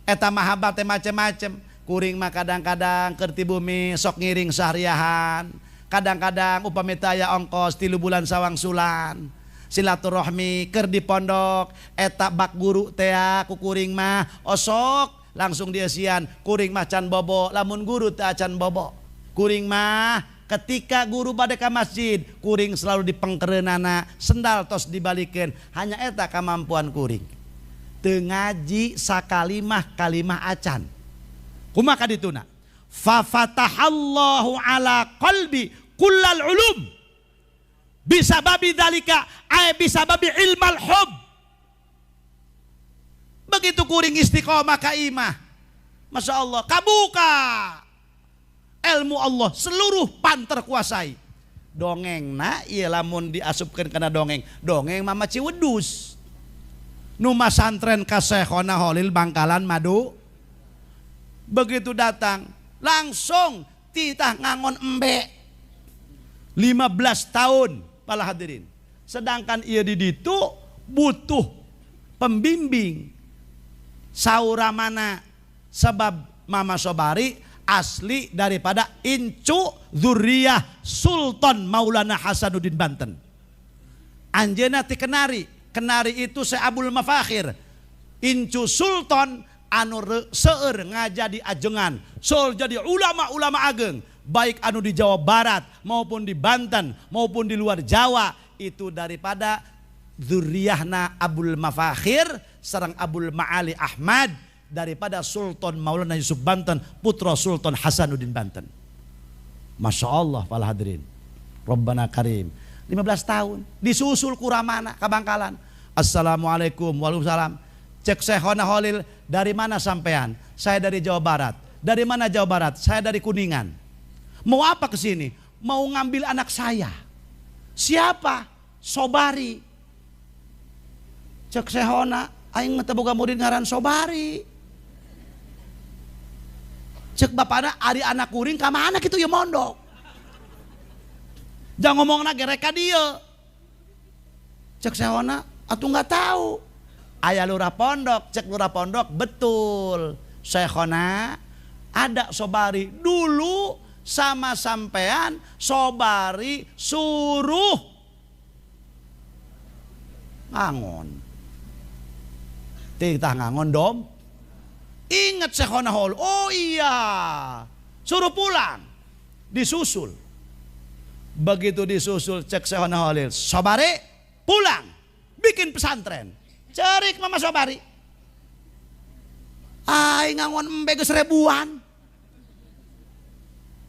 eta mahabbah teh macem-macem. Kuring mah kadang-kadang keur ti bumi sok ngiring sahriahan. Kadang-kadang upami teu aya ongkos 3 bulan sawangsulan. Silaturahmi keur di pondok eta bak guru teh ku kuring mah osok langsung dieusian. Kuring mah can bobo, lamun guru teh acan bobo. Kuring mah ketika guru bade ka masjid, kuring selalu dipengkereunana, sendal tos dibalikeun. Hanya eta kamampuan kuring. Teu ngaji sakalimah kalimah acan. Kumaha kadituna? Fa fatahallahu ala qalbi kullal ulum. Bisababi dzalika ay bisababi ilmal hub. Begitu kuring istiqomah ka imah, Masya Allah, kabuka ilmu Allah seluruh pan terkuasai. Dongeng na ieu lamun diasupkeun kana dongeng, dongeng mama Ciwedus. Nu masantren ka Syekhona Holil Bangkalan Madu. Begitu datang langsung titah ngangon embe 15 tahun para hadirin. Sedangkan ieu di ditu butuh pembimbing. Saura mana sebab Mama Sobari asli daripada incu zuriyah Sultan Maulana Hasanuddin Banten. Anjeunna ti Kenari. Kenari itu Syekh Abul Mafakhir. Incu Sultan anu seueur ngajadi ajengan, seueur jadi ulama-ulama ageng, baik anu di Jawa Barat maupun di Banten maupun di luar Jawa, itu daripada zuriyahna Abul Mafakhir sareng Abul Ma'ali Ahmad daripada Sultan Maulana Yusuf Banten, putra Sultan Hasanuddin Banten. Masya Allah para hadirin. Rabbana Karim. 15 tahun disusul kuramana ka Bangkalan. Assalamualaikum, waalaikumsalam. Cek Syekhona Holil, dari mana sampean? Saya dari Jawa Barat. Dari mana Jawa Barat? Saya dari Kuningan. Mau apa ke sini? Mau ngambil anak saya. Siapa? Sobari. Cek Syekhona, aing mah teu boga murid ngaran Sobari. Cek bapana ari anak kuring ka mana kitu ya mondok. Jangan ngomongna gerek ka dieu. Cek Syekhona, atuh enggak tahu. Aya lurah pondok, cek lurah pondok betul. Syekhona ada Sobari dulu sama sampean, Sobari suruh ngangon. Titah ngangon dom. Ingat Syekhona Holil, oh iya, suruh pulang, disusul. Begitu disusul cek Syekhona Holil, Sobari pulang, bikin pesantren. Cerik Mama Sobari. Aing ngangon embe geus ribuan.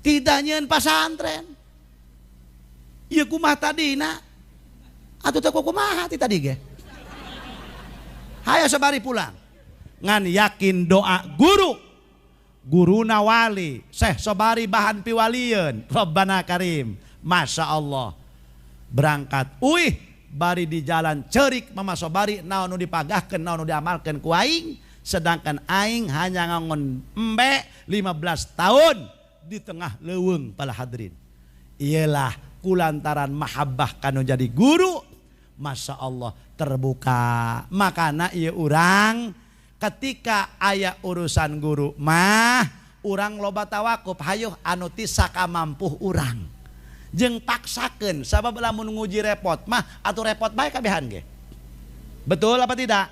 Tidak nyieun pasantren. Ieu kumaha tadina? Atuh teh kumaha ti tadi ge? Hayo Sobari pulang. Ngan yakin doa guru. Guruna wali, Syekh Sobari bahan piwalieun. Rabbana Karim. Masya Allah. Berangkat. Uih, bari di jalan cerik Mama Sobari naon nu dipagahkeun, naon nu diamalkeun ku aing, sedangkan aing hanya ngangon embe 15 tahun di tengah leuweung para hadirin. Iyalah kulantaran mahabbah kanu jadi guru, Masya Allah terbuka. Makana ieu urang ketika aya urusan guru mah urang loba tawakuf, hayuh anu ti sakamampuh urang. Jeung paksakeun sabab lamun nguji repot mah atuh repot bae kabehan ge. Betul apa tidak?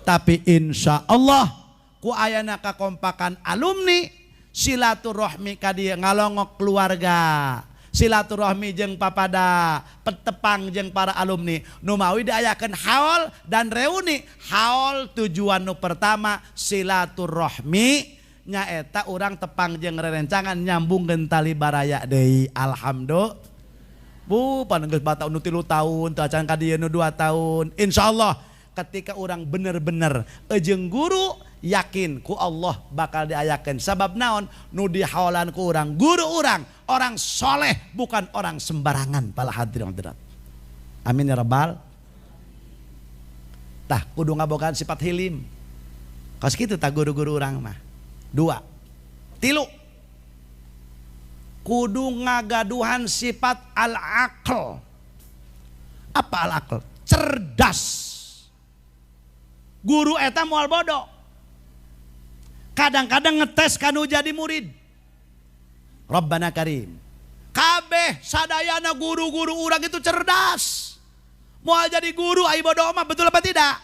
Tapi insya Allah ku ayana kakompakan alumni silaturahmi ka dieu ngalongok keluarga, silaturahmi jeung papada petepang jeung para alumni. Nu mawi diayakeun haul dan reuni. Haul tujuan nu pertama silaturahmi nyaeta urang tepang jeung rerencangan nyambungkeun tali baraya deui. Alhamdulillah. Bu, pan geus bata nu 3 tahun, teu acan ka dieu nu 2 tahun. Insyaallah ketika orang bener-bener jeung guru yakin ku Allah bakal diayakeun. Sabab naon? Nu dihaolan ku urang, guru urang, orang soleh bukan orang sembarangan para hadirin hadirat. Amin ya rabbal. Tah kudu ngabogaan sifat hilim. Kos kitu tah guru-guru urang mah. 2. 3. Kudu ngagaduhan sifat al-aql. Apa al-aql? Cerdas. Guru eta moal bodoh. Kadang-kadang ngetes kanu jadi murid. Rabbana karim. Kabeh sadayana guru-guru urang itu cerdas. Moal jadi guru ai bodoh mah, betul apa tidak?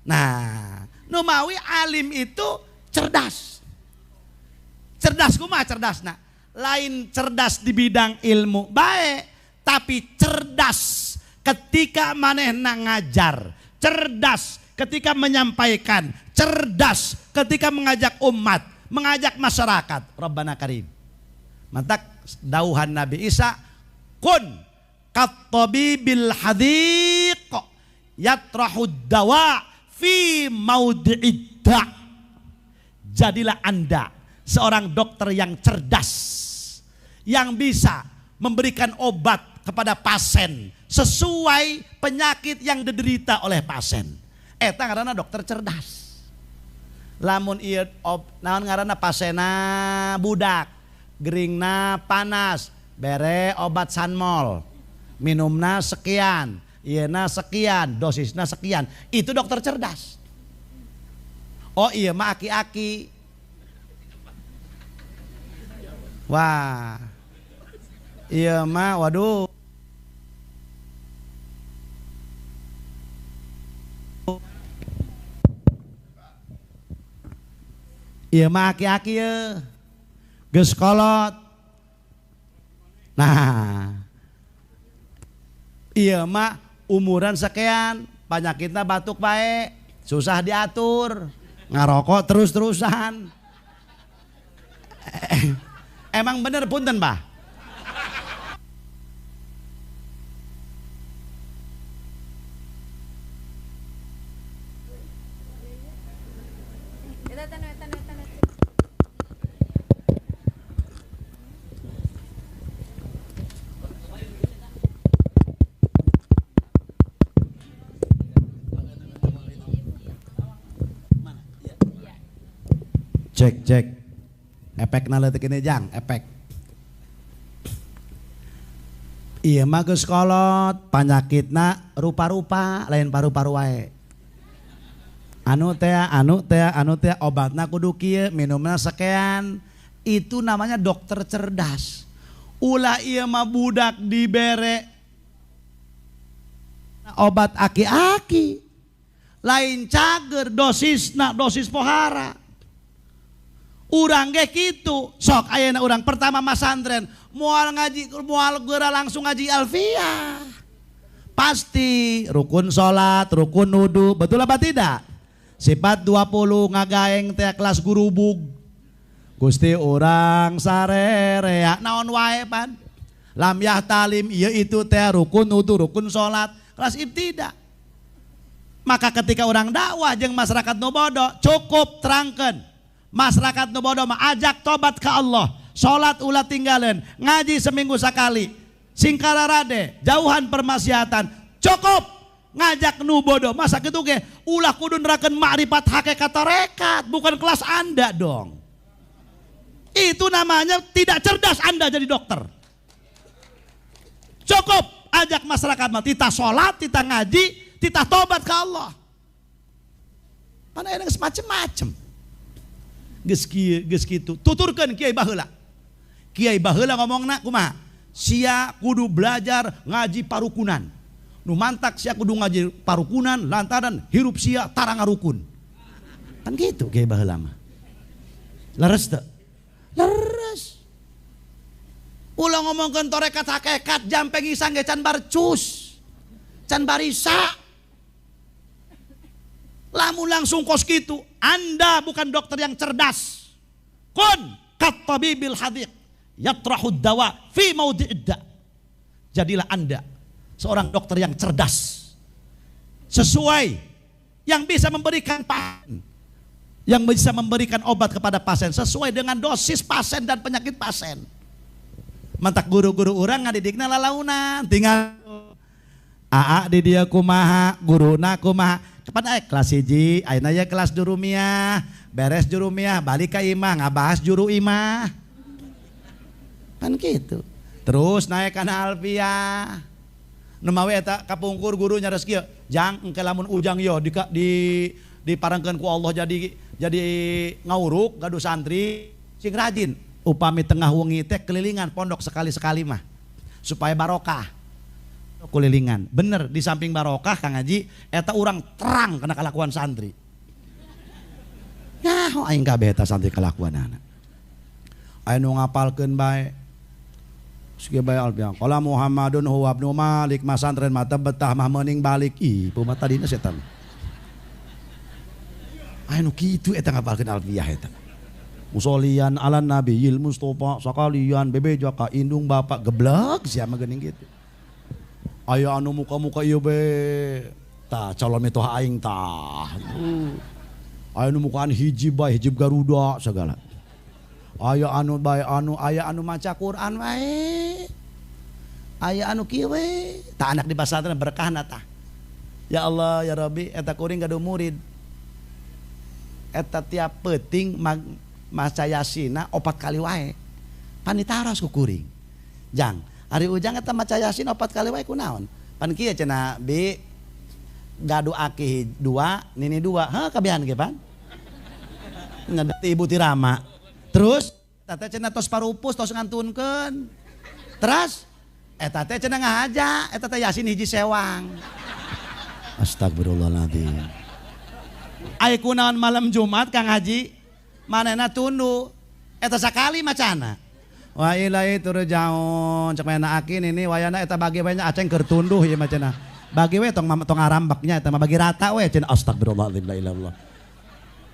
Nah, nu mawi alim itu cerdas. Cerdas kumaha cerdasna? Lain cerdas di bidang ilmu baik, tapi cerdas ketika manehna ngajar, cerdas ketika menyampaikan, cerdas ketika mengajak umat, mengajak masyarakat. Rabbana karim. Mantak dauhan Nabi Isa, kun kat-tabibil hadiq yatrahu dawa fi maudhi'id da. Jadilah Anda seorang dokter yang cerdas, yang bisa memberikan obat kepada pasien sesuai penyakit yang diderita oleh pasien. Eta ngaranna dokter cerdas. Lamun ieu naon ngaranna pasienna budak, geringna panas, bere obat Sanmol, minumna sekian, ieuna sekian, dosisna sekian. Itu dokter cerdas. Oh iya mah aki-aki. Wah, iya mah waduh. Iya mah aki-aki ya, geus kolot. Nah, iya mah umuran sekian, penyakitnya batuk bae, susah diatur, ngarokok terus-terusan. Emang bener punten, Bah? Cek cek. Efek leutik ini jang, efek. Iya mah geus kolot, panyakitna rupa-rupa, lain paru-paru wae. Anu teh, anu teh, anu teh, obatna kudu kieu, minumna sekian. Itu namanya dokter cerdas. Ulah ieu mah budak dibere obat aki-aki. Lain cager dosisna, dosis pohara. Urang ge kitu, sok ayeuna urang pertama masantren, moal ngaji, moal geura langsung ngaji alfiah. Pasti rukun salat, rukun wudu, betul apa tidak? Sifat 20 ngagaeng teh kelas gurubug. Gusti urang sarerea naon wae pan. Lam yahtalim ieu itu teh rukun wudu, rukun salat, kelas ibtida. Maka ketika orang dakwah jeung masyarakat nu bodoh, cukup terangkeun. Masyarakat nu bodoh mah ajak tobat ke Allah, salat ulah tinggalin, ngaji seminggu sekali, singkararade, jauhan permaksiatan, cukup ngajak nu bodoh. Masa kitu ge ulah kudu nerakeun makrifat hakikat tarekat, bukan kelas Anda dong. Itu namanya tidak cerdas Anda jadi dokter. Cukup ajak masyarakat mah titah salat, titah ngaji, titah tobat ke Allah. Mana yang semacam-macam. Geus kieu, geus kitu. Tuturkeun kiai baheula. Kiai baheula ngomongna kumaha? Sia kudu belajar ngaji parukunan. Nu mantak sia kudu ngaji parukunan lantaran hirup sia tara ngarukun. Kan gitu kiai baheula mah. Leres teu? Leres. Ulah ngomongkeun torekat hakikat jampe ngisang ge can barcus. Can barisa. Lamun langsung kos kitu, Anda bukan dokter yang cerdas. Kun katabibil hadiq yatrahud dawa fi maudhi'id da. Jadilah Anda seorang dokter yang cerdas. Sesuai yang bisa memberikan pasien, yang bisa memberikan obat kepada pasien sesuai dengan dosis pasien dan penyakit pasien. Mantak guru-guru urang ngadidikna lalaunan, tinggal aa di dia kumaha, guruna kumaha. Kepada kelas hiji, ayeuna ye kelas jurumiah, beres jurumiah, balik ka imah ngabahas juru imah. Kan gitu. Terus naik kana alfiah. Nu mawe eta kapungkur guru nyares kieu, jang engke lamun ujang yo di diparengkeun ku Allah jadi ngauruk gaduh santri sing rajin. Upami tengah wengi teh kelilingan pondok sekali-sekali mah supaya barokah. Kelilingan. Bener di samping barokah Kang Haji eta urang terang kana kalakuan santri. Nyaho aing kabeh eta santri kalakuanana. Aya nu ngapalkeun bae. Siga bae alfiah. Qala Muhammadun huwa ibnu Malik masantren mata betah mah meuning balik. Ih, puma tadina setan. Aya nu kitu eta ngapalkeun alfiah eta. Musolian ala nabiyil Mustafa sakalian bebeja ka indung bapak geblek sia mah geuning kitu. Aya anu muka-muka ieu be. Tah calon mitoha aing tah. Aya anu mukaan hiji bae hijib Garuda segala. Aya anu bae anu aya anu maca Quran wae. Aya anu kieu we. Tah anak di pasantren berkahna tah. Ya Allah ya Rabbi eta kuring gaduh murid. Eta tiap peuting maca Yasina 4 kali wae. Pan ditaros ku kuring. Jang, ari ujang eta maca Yasin 4 kali wae kunaon? Pan kieu cenah bi gaduh aki 2, nini 2. Heuh kabehan ge pan. Ngadati ibu tirama. Terus eta teh cenah tos parupus tos ngantunkeun. Terus eta teh cenah ngahaja, eta teh Yasin hiji sewang. Astagfirullahaladzim. Ai kunaon malam Jumat Kang Haji manehna tunduh eta sakali macana. Wa ilaihi turja'un cek mana aki nini wayana eta bagi we nya aceng keur tunduh ieu mah cenah. Bagi we tong tong ngarambeknya eta mah bagi rata we cenah astagfirullahaladzim la ilaha illallah.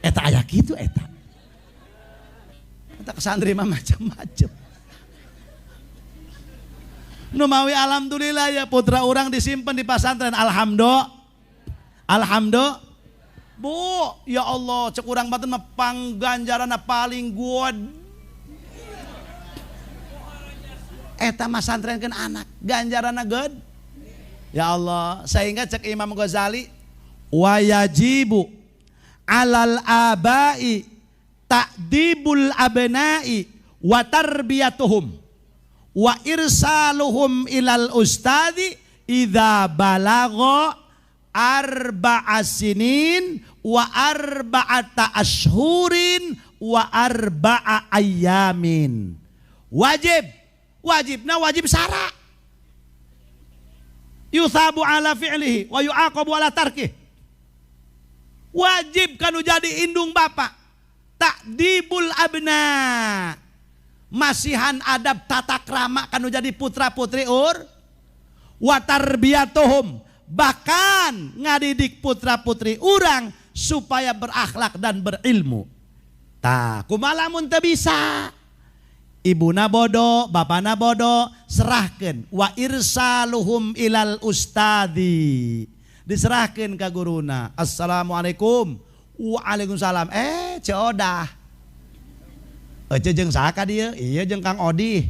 Eta aya kitu eta. Eta santri mah macam-macam. Nu mawi alhamdulillah ya putra urang disimpen di pasantren alhamdulillah. Alhamdulillah. Bu, ya Allah, cek urang batin mah pangganjaranna paling gua. Eta mah santrenkeun anak, ganjaranna gede. Ya Allah, sehingga cek Imam Ghazali wa yajibu alal abai ta'dibul abna'i wa tarbiyatuhum wa irsaluhum ilal ustadi idza balagha arba'a sinin wa arba'ata ashhurin wa arba'a ayyamin. Wajib, wajibna wajib sara. Yuthabu ala fi'lihi wa yu'aqabu ala tarkih. Wajib kanu jadi indung bapak. Ta'dibul abna. Masihan adab tata krama kanu jadi putra putri ur. Wa tarbiyatuhum. Bahkan ngadidik putra putri urang supaya berakhlak dan berilmu. Tah, kumaha lamun teu bisa? Ibuna bodoh, bapana bodoh, serahkeun wa irsaluhum ilal ustadi. Diserahkeun ka guruna. Assalamualaikum. Waalaikumsalam. Ceu Odah. Ece jeung saha ka dieu? Iya jeung Kang Odi.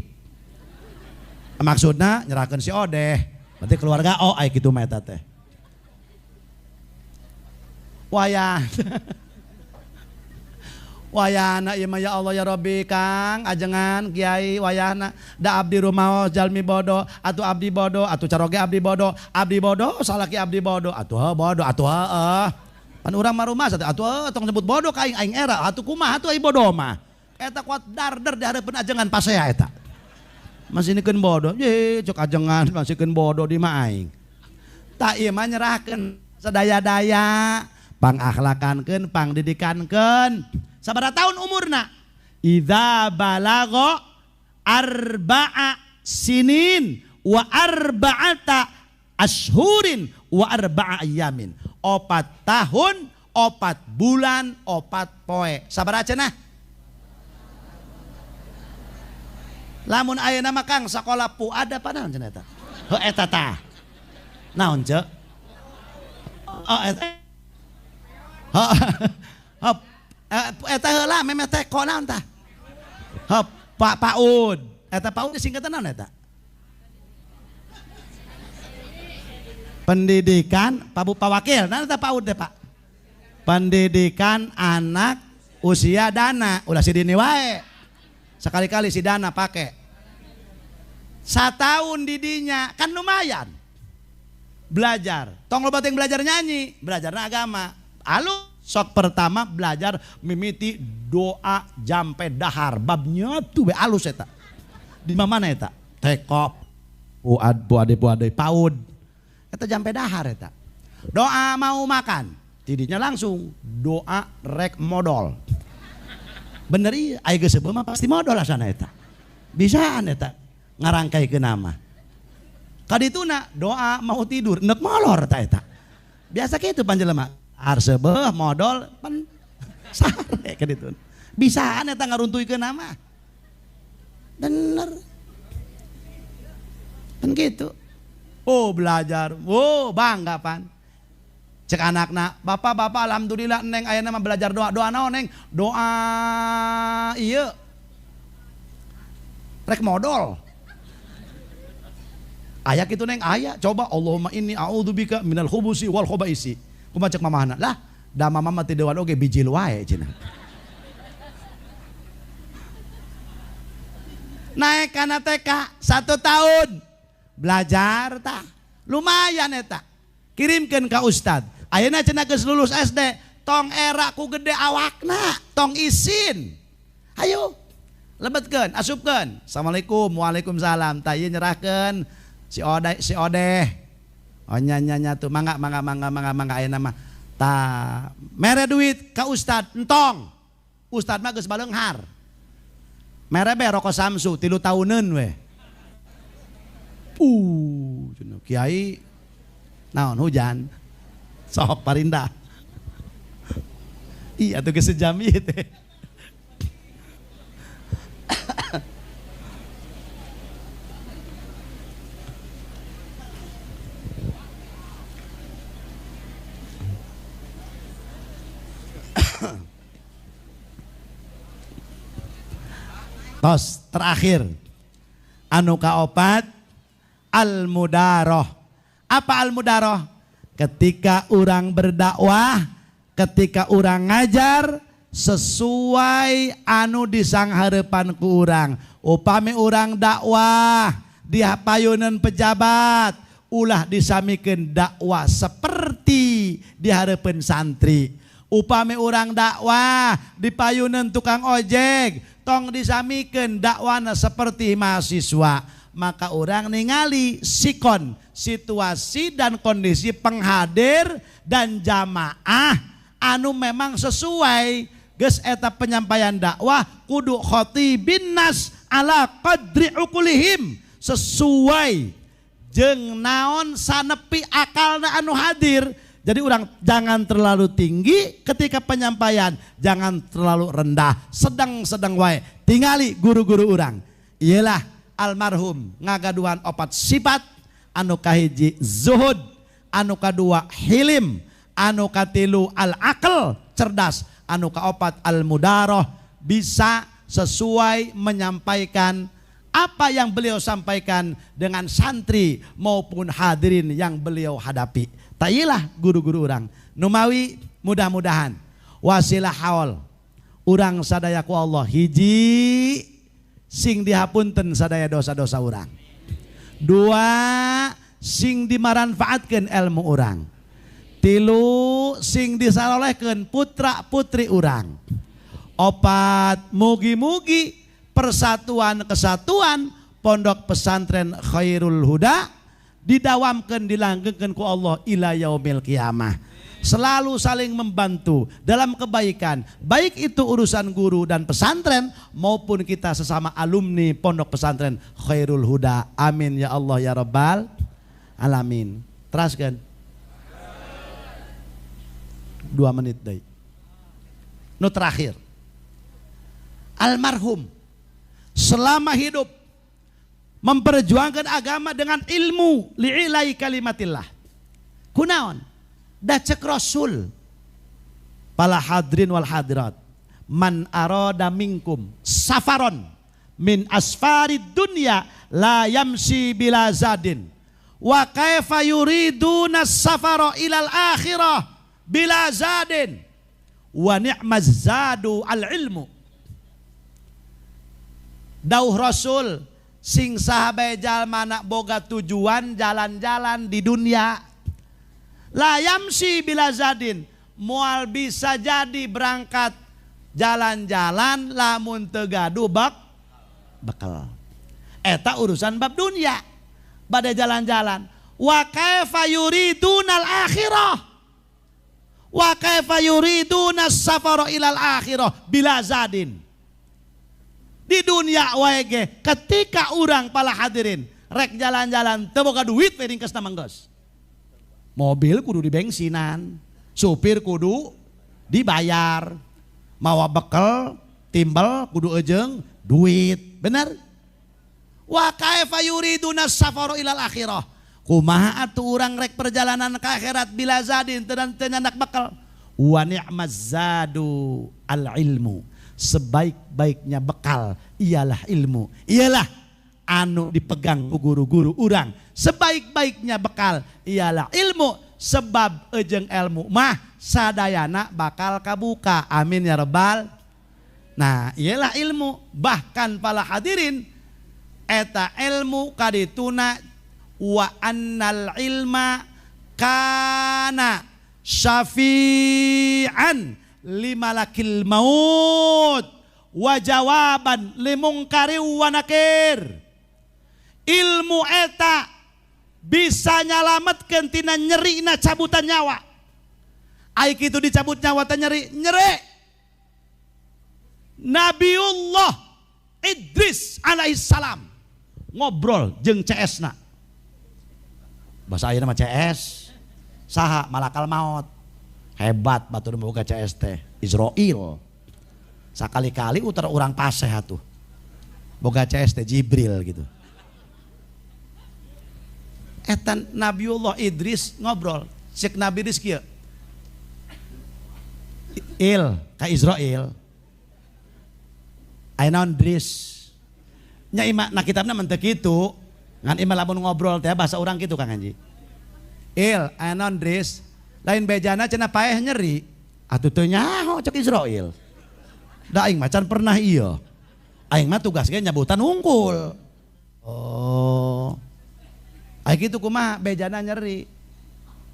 Maksudna nyerahkeun si Odeh. Berarti keluarga oh ai kitu mah eta teh. Wayah. Wayahna ieu mah ya Allah ya Rabbi Kang ajengan kiai wayahna da abdi rumaos jalmi bodoh atuh abdi bodoh atuh caroge abdi bodoh salaki abdi bodoh atuh bodoh atuh heueuh. Pan urang mah rumah atuh tong sebut bodoh ka aing aing era atuh kumaha atuh ai bodoh mah. Eta kuat darder di hareupeun ajengan pasea eta. Masih nikeun bodoh, ye cek ajengan masihkeun bodoh di mah aing. Tak ieu mah nyerahkeun sadaya-daya, pangakhlakankeun, pangdidikankeun. Sabaraha tahun umurna? Idza balagha arba'a sinin wa arba'ata ashurin wa arba'a ayamin. 4 tahun, 4 bulan, 4 poe. Sabaraha cenah? Lamun ayeuna mah Kang sakola Fuad apa naon cenah eta? Heuh eta tah. Naon ceu? Oh eta. Heuh. Eta heula memeh teko naon tah? Heuh, Pak PAUD. Eta PAUD singkatan naon eta? Pendidikan Pak Bu Pak Wakil, naon eta PAUD teh Pak? Pendidikan anak usia dana. Ulah si dini wae. Sekali-kali si dana pake. Satahun didinya kan lumayan. Belajar. Tong loba teh belajar nyanyi, belajar agama. Alu sok pertama belajar mimiti doa jampe dahar babnya tuh be alus eta. Di mana eta? Tekop. Puad puade puade PAUD. Eta jampe dahar eta. Doa mau makan, tidinya langsung doa rek modal. Bener iya, aya geus seubeuh mah pasti modal asana eta. Bisaan eta ngarangkaikeun nama. Kadituna doa mau tidur neuk molor ta eta. Biasa kitu panjelema. Arsebeuh modal pan sare kadituna. Bisaan eta ngaruntuikeun nama. Bener. Kan gitu. Oh belajar, oh bangga pan. Cek anakna, bapak-bapak alhamdulillah neng ayeuna mah belajar doa. Doa naon neng? Doa ieu. Rek modal. Aya kitu neng, aya coba Allahumma inni a'udzubika minal khubusi wal khabaisi. Kumaha cek mamahna? Lah, da mama mah teu dewan oge bijil wae cenah. Naik kana TK 1 tahun. Belajar tah. Lumayan eta. Kirimkeun ka ustad. Ayeuna cenah geus lulus SD, tong era ku gede awakna, tong isin. Ayo lebetkeun, asupkeun. Assalamualaikum, waalaikumsalam. Tah ieu nyerahkeun si Ode, si Odeh. Oh nya nya nya tuh mangga mangga mangga mangga mangga ayeuna mah. Tah mere duit ka ustad entong. Ustad mah geus baleunghar. Mere be rokok Samsu 3 tahuneun we. Cenah kiai naon hujan. Sok parindah. Iya tuh geus sejam ieu teh. Tos terakhir anu kaopat al-mudaroh. Apa al-mudaroh? Ketika orang berdakwah, ketika orang ngajar sesuai anu disanghareupan ku urang. Upami urang dakwah di payunan pejabat, ulah disamikeun dakwah seperti di hareupeun santri. Upami urang dakwah di payunan tukang ojek, tong disamikeun dakwana seperti mahasiswa. Maka orang ningali sikon, situasi dan kondisi penghadir dan jamaah anu memang sesuai geus eta penyampaian dakwah kudu khatibin nas ala qadri uqulihim, sesuai jeung naon sanepi akalna anu hadir. Jadi orang jangan terlalu tinggi ketika penyampaian, jangan terlalu rendah, sedang-sedang wae. Tingali guru-guru orang. Iyalah almarhum ngagaduhan 4 sifat, anu kahiji zuhud, anu kadua hilim, anu katilu al-aql cerdas, anu kaopat al-mudaroh, bisa sesuai menyampaikan apa yang beliau sampaikan dengan santri maupun hadirin yang beliau hadapi. Tailah guru-guru orang. Numawi mudah-mudahan wasilah haul urang sadaya ku Allah hiji sing dihapunten sadaya dosa-dosa urang. 2 sing dimaranfaatkeun ilmu urang. 3 sing disarolehkeun putra putri urang. 4 mugi-mugi persatuan kesatuan pondok pesantren Khairul Huda didawamkan dilanggengkan ku Allah ila yaumil kiamah. Selalu saling membantu dalam kebaikan, baik itu urusan guru dan pesantren maupun kita sesama alumni Pondok Pesantren Khairul Huda. Amin ya Allah ya Rabbal Alamin. Teraskan 2 menit deui. Nu terakhir, almarhum selama hidup memperjuangkan agama dengan ilmu li'ilai kalimatillah. Kunaon? Da cek Rasul pala hadrin wal hadirat, man arada minkum safaron min asfarid dunya la yamsi bila zadin wa kaifa yuriduna safara ilal akhirah bila zadin wa ni'maz zadu al ilmu. Dauh Rasul sing sahabe jalma nak boga tujuan jalan-jalan di dunia, la yamsi bila zadin, mual bisa jadi berangkat jalan-jalan lamun teu gaduh bekal. Eta urusan bab dunia pada jalan-jalan. Wa kaifa yuridunal akhirah wa kaifa yuriduna safara ilal akhirah bila zadin. Di dunia wae ge ketika urang pala hadirin rek jalan-jalan teu boga duit we ringkesna mah geus. Mobil kudu dibensinan, supir kudu dibayar, mawa bekel, timbel kudu ejeng duit, bener? Wa kaifa yuriduna safara ilal akhirah. Kumaha atuh urang rek perjalanan ke akhirat bila zadin teu nyandak bekel. Wa ni'maz zadu al ilmu. Sebaik-baiknya bekal ialah ilmu. Ialah anu dipegang guru-guru urang. Sebaik-baiknya bekal ialah ilmu, sebab ejeng ilmu mah sadayana bakal kabuka. Amin ya rabbal. Nah, ialah ilmu. Bahkan para hadirin eta ilmu kadituna wa annal ilma kana syafi'an limalakil maut wa jawaban limungkari wa nakir. Ilmu eta bisa nyalametkeun tina nyerina cabutan nyawa. Ai kitu dicabut nyawa teh nyeri, nyeri. Nabiullah Idris alaihissalam ngobrol jeung CS-na. Bahasa ayeuna mah CS. Saha malakal maut. Hebat batur boga CS teh, Israil. Sakali-kali utar urang paseh atuh. Boga CS teh Jibril gitu. Etan Nabiullah Idris ngobrol, cek Nabi Idris kieu. Il ka Israil. Aya naon Idris? Nya ima na kitabna mah teu kitu. Ngan ima lamun ngobrol teh bahasa urang kitu Kang Haji. Il aya naon Idris? Lain bejana cenah paeh nyeri. Atuh teu nyaho cek Israil. Da aing mah can pernah ieu. Aing mah tugas ge nyabutan unggul. Oh. Ai kitu kumaha bejana nyeri.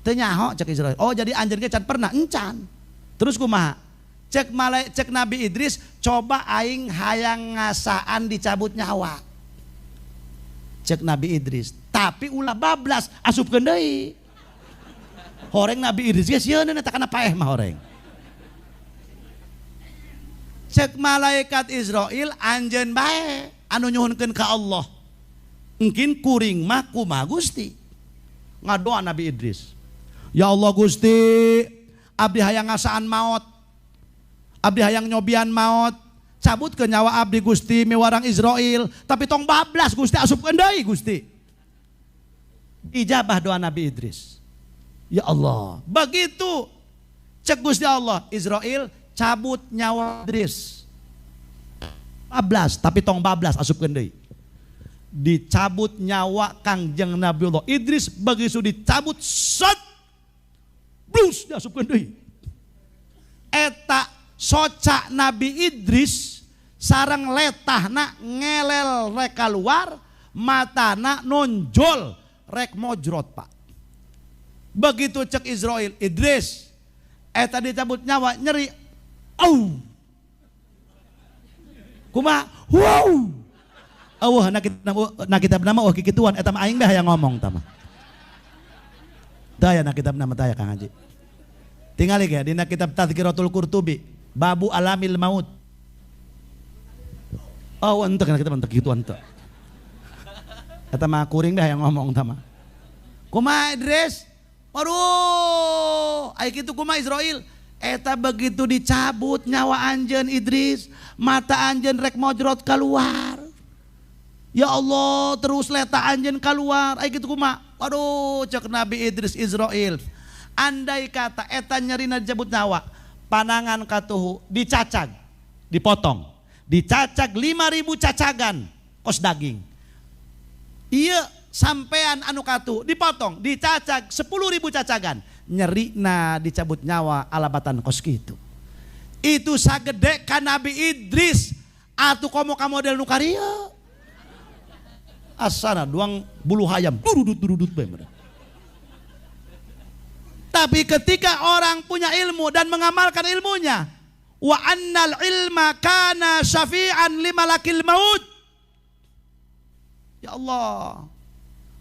Teu nyaho cek Israil. Oh jadi anjeun ge can pernah encan. Terus kumaha? Cek malai cek Nabi Idris coba aing hayang ngasaan dicabut nyawa. Cek Nabi Idris, tapi ulah bablas asupkeun deui. Horeng Nabi Idris ge sieun eta kana paeh mah horeng. Cek malaikat Israil anjeun bae anu nyuhunkeun ka Allah. Mungkin kuring mah kumaha Gusti. Ngadoa Nabi Idris. Ya Allah Gusti, abdi hayang ngasaan maot. Abdi hayang nyobian maot. Cabut ke nyawa abdi Gusti miwarang Israil, tapi tong bablas Gusti asupkeun deui Gusti. Ijabah doa Nabi Idris. Ya Allah, begitu cek Gusti Allah, Israil cabut nyawa Idris. Bablas, tapi tong bablas asupkeun deui. Dicabut nyawa Kangjeng Nabiullah Idris, begitu dicabut set blus diasupkeun deui. Eta soca Nabi Idris sareng letahna ngelel rek keluar, matana nonjol rek mojrot Pak. Begitu cek Israil, Idris eta dicabut nyawa nyeri. Au. Kumaha? Wow. Eueuh na kitab nama oh kikituan eta mah aing dah yang ngomong tah mah. Tah ya na kitab nama tah ya Kang Haji. Tingali ge dina kitab Tadhkiratul Qurtubi, babu alamil maut. Oh, ente kana kitab ente kitu ente. Eta mah kuring dah yang ngomong tah mah. Kumaha Idris? Waduh, ai kitu kumaha Israil? Eta begitu dicabut nyawa anjeun Idris, mata anjeun rek mojrot keluar. Ya Allah, terus leta anjeun keluar. Ai kitu kumaha? Waduh, cek Nabi Idris Israil. Andai kata eta nyerina dicabut nyawa, panangan katuhu dicacag, dipotong. Dicacag 5.000 cacagan kos daging. Iya sampean anu katuhu dipotong, dicacag 10.000 cacagan. Nyerina dicabut nyawa alabatan kos kitu. Itu sagede ka Nabi Idris atuh komo ka model nu karieu. Asana duang bulu hayam durudut-durudut bae meureun. Tapi ketika orang punya ilmu dan mengamalkan ilmunya, wa annal ilma kana syafi'an limalakil maut. Ya Allah.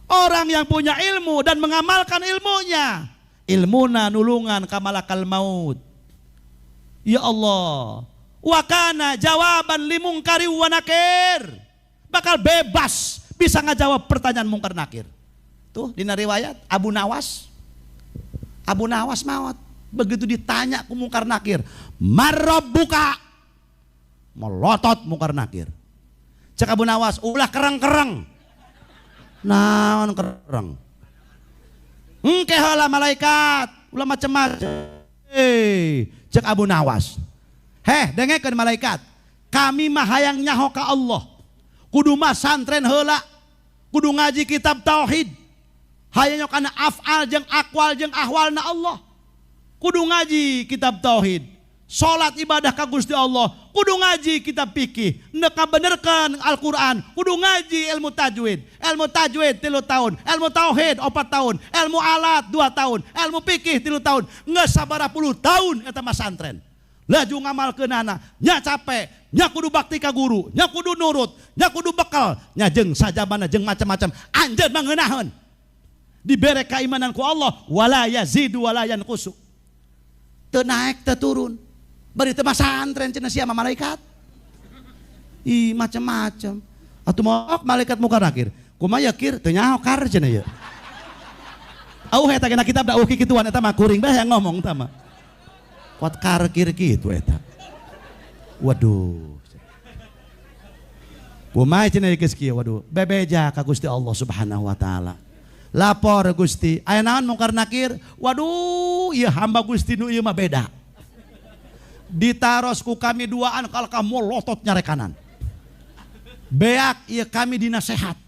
Orang yang punya ilmu dan mengamalkan ilmunya, ilmuna nulungan kamalakal maut. Ya Allah. Wa kana jawaban limungkari wa nakir. Bakal bebas bisa ngajawab pertanyaan mungkar nakir. Tuh dina riwayat Abu Nawas. Abu Nawas maut. Begitu ditanya ku mungkar nakir, marabbuka? Melotot mungkar nakir. Cek Abu Nawas, ulah kereng-kereng. Naon kereng? Engke heula malaikat, ulah macem-macem. Cek Abu Nawas. Heh, dengekeun malaikat. Kami mah hayang nyaho ka Allah. Kudu mah santren heula, kudu ngaji kitab tauhid. Hayang kana af'al jeung aqwal jeung ahwalna Allah. Kudu ngaji kitab tauhid. Salat ibadah ka Gusti Allah, kudu ngaji kitab fikih, nek kabenerkeun Al-Qur'an, kudu ngaji ilmu tajwid. Ilmu tajwid 3 tahun, ilmu tauhid 4 tahun, ilmu alat 2 tahun, ilmu fikih 3 tahun. Geus sabaraha puluh tahun eta mah santren. Laju ngamalkeunana, nya capek, nya kudu bakti ka guru, nya kudu nurut, nya kudu bekal, nya jeung sajabana jeung macam-macam. Anjeun mah ngeunaheun. Dibere keimanan ku Allah, wala yazidu wala yanqusu. Teu naik teu turun. Bari teu masantren cenah sia mah malaikat. Ih macam-macam. Atuh mook malaikat muka nakir. Kumaha ya kir teu nyaho kar cenah ieu. Auh eta kana kitab da auh kikituan eta mah kuring bae yang ngomong eta mah. Kuat kar kir kitu eta. Waduh. Kumaha cenah geus kieu waduh. Bebeja ka Gusti Allah Subhanahu wa taala. Lapor Gusti, aya naon mungkar nakir? Waduh, ieu hamba Gusti nu ieu mah beda. Ditaros ku kami duaan kalkah molotot nyarekanan. Beak ieu kami dinasehat.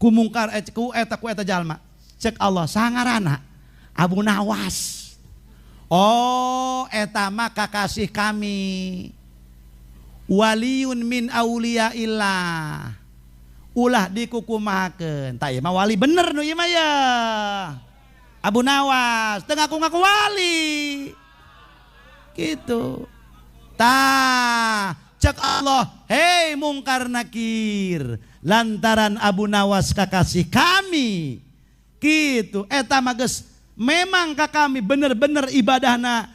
Ku mungkar ku eta ku eta jalma. Cek Allah sangarana Abu Nawas. Oh, eta mah kakasih kami. Waliyun min auliyaillah. Ulah dikukumahakeun. Tah ieu mah wali bener nu ieu mah ya. Abu Nawas teu ngaku-ngaku wali. Gitu. Tah, cek Allah, hei mungkar nakir, lantaran Abu Nawas kakasih kami. Gitu, eta mah geus memang ka kami bener-bener ibadahna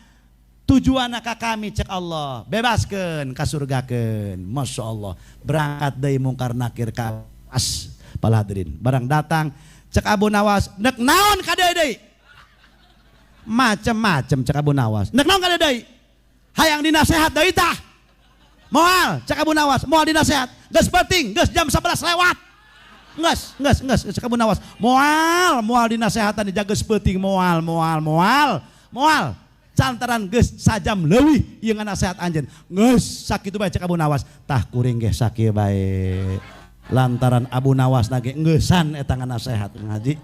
tujuanna ka kami cek Allah. Bebaskeun kasurgakeun. Masya Allah. Berangkat deui mungkar nakir ka as para hadirin. Barang datang cek Abu Nawas, nek naon ka deui deui? Macem-macem cek Abu Nawas. Nek naon ka deui deui? Hayang dinasehat deui tah. Moal cek Abu Nawas, moal dinasehat. Geus penting, geus jam 11 lewat. Geus, geus, geus cek Abu Nawas. Moal, moal dinasehatan dijaga geus peuting moal, moal, moal, moal. Cantaran geus sajam leuwih ieu nganasehat anjeun. Geus sakitu bae cek Abu Nawas. Tah kuring ge sakieu bae. Lantaran Abu Nawas nage ngeusan eta nganasehat ngaji.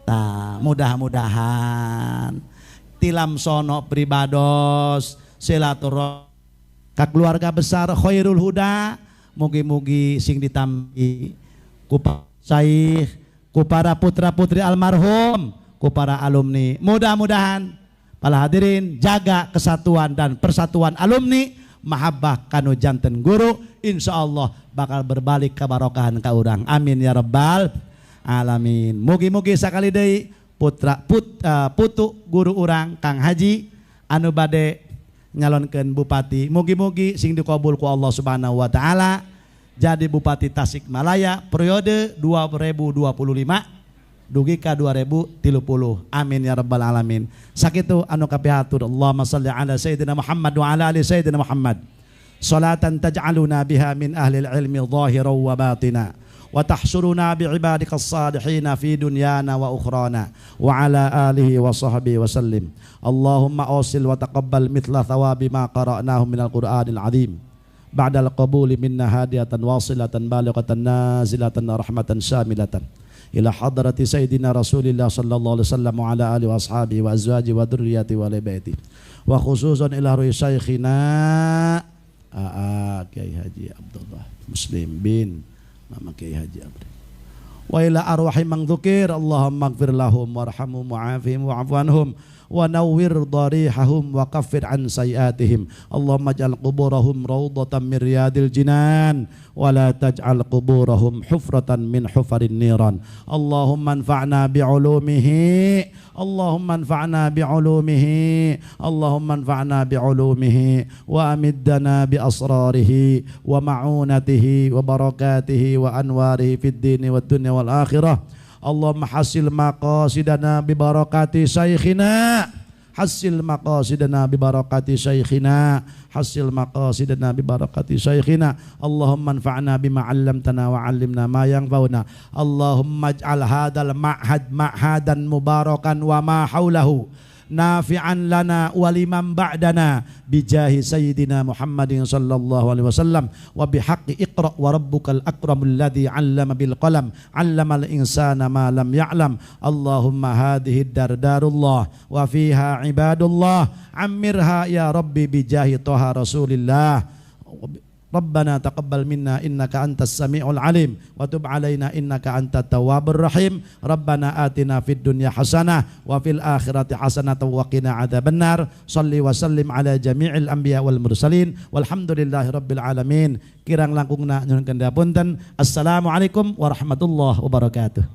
Tah mudah-mudahan tilam sono pribados silaturahmi ka keluarga besar Khairul Huda mugi-mugi sing ditampi ku Saikh, ku para putra-putri almarhum, ku para alumni. Mudah-mudahan para hadirin jaga kesatuan dan persatuan alumni mahabbah kanu janten guru, insyaallah bakal berbalik kebarokahan ka urang. Amin ya rabbal alamin. Mugi-mugi sakali deui Putra putu guru urang Kang Haji anu bade nyalonkeun bupati. Mugi-mugi sing dikabul ku Allah Subhanahu wa taala jadi Bupati Tasikmalaya periode 2025 dugi ka 2030. Amin ya rabbal alamin. Sakitu anu kapihatur. Allahumma salli ala sayyidina Muhammad wa ala ali sayyidina Muhammad. Salatan taj'aluna biha min ahli ilmi zahiran wa batina wa tahsyuruna bi'ibadikas salihina fi dunyana wa ukhrana wa ala alihi wa sahbihi wa sallim. Allahumma awsil wa taqabbal mithla thawabi ma qara'nahu minal qur'anil azim ba'dal qabuli minna hadiyatan wasilatan balighatan nazilatan rahmatan syamilatan ila hadrati sayyidina Rasulillah sallallahu alaihi wasallam wa ala alihi wa ashabihi wa azwaji wa dzurriyyati wa ali baiti wa khususan ila ruhi syaikhina Aa Kiai Haji Abdullah Muslim bin Mama Kiai Haji Abdul wa ila arwahi man dzukir. Allahumma ighfir lahum warhamhum wa'afihim wa'fu anhum wa nawwir darihahum wa kaffir an sayiatihim. Allahumma ij'al quburahum raudhatan min riyadil jinan wa la taj'al quburahum hufratan min hufarin niran. Allahumma anfa'na bi'ulumihi, Allahumma anfa'na bi'ulumihi, Allahumma anfa'na bi'ulumihi wa amiddana bi asrarihi wa ma'unatihi wa barakatihi wa anwarihi fid dini wad dunya wal akhirah. Allahumma hasil maqasidana bi barakati syaikhina, hasil maqasidana bi barakati syaikhina, hasil maqasidana bi barakati syaikhina. Allahumma anfa'na bima 'allamtana wa 'allimna ma yanfa'una. Allahumma ij'al hadzal ma'had ma'hadan mubarakan wa ma haulahu nafi'an lana wa liman ba'dana bijahi sayyidina Muhammadin sallallahu alaihi wasallam wa bihaqqi iqra wa rabbukal akramul ladzi 'allama bil qalam 'allamal insana ma lam ya'lam. Allahumma hadhihi dardarullah wa fiha ibadullah ammirha ya rabbi bijahi toha rasulillah. Rabbana taqabbal minna innaka antas samiul alim wa tub alaina innaka antat tawwabur rahim. Rabbana atina fid dunya hasanah wa fil akhirati hasanah wa qina adzabannar. Salli wa sallim ala jami'il anbiya wal mursalin walhamdulillahi rabbil alamin. Kirang langkungna nyuhunkeun dapunten. Assalamualaikum warahmatullahi wabarakatuh.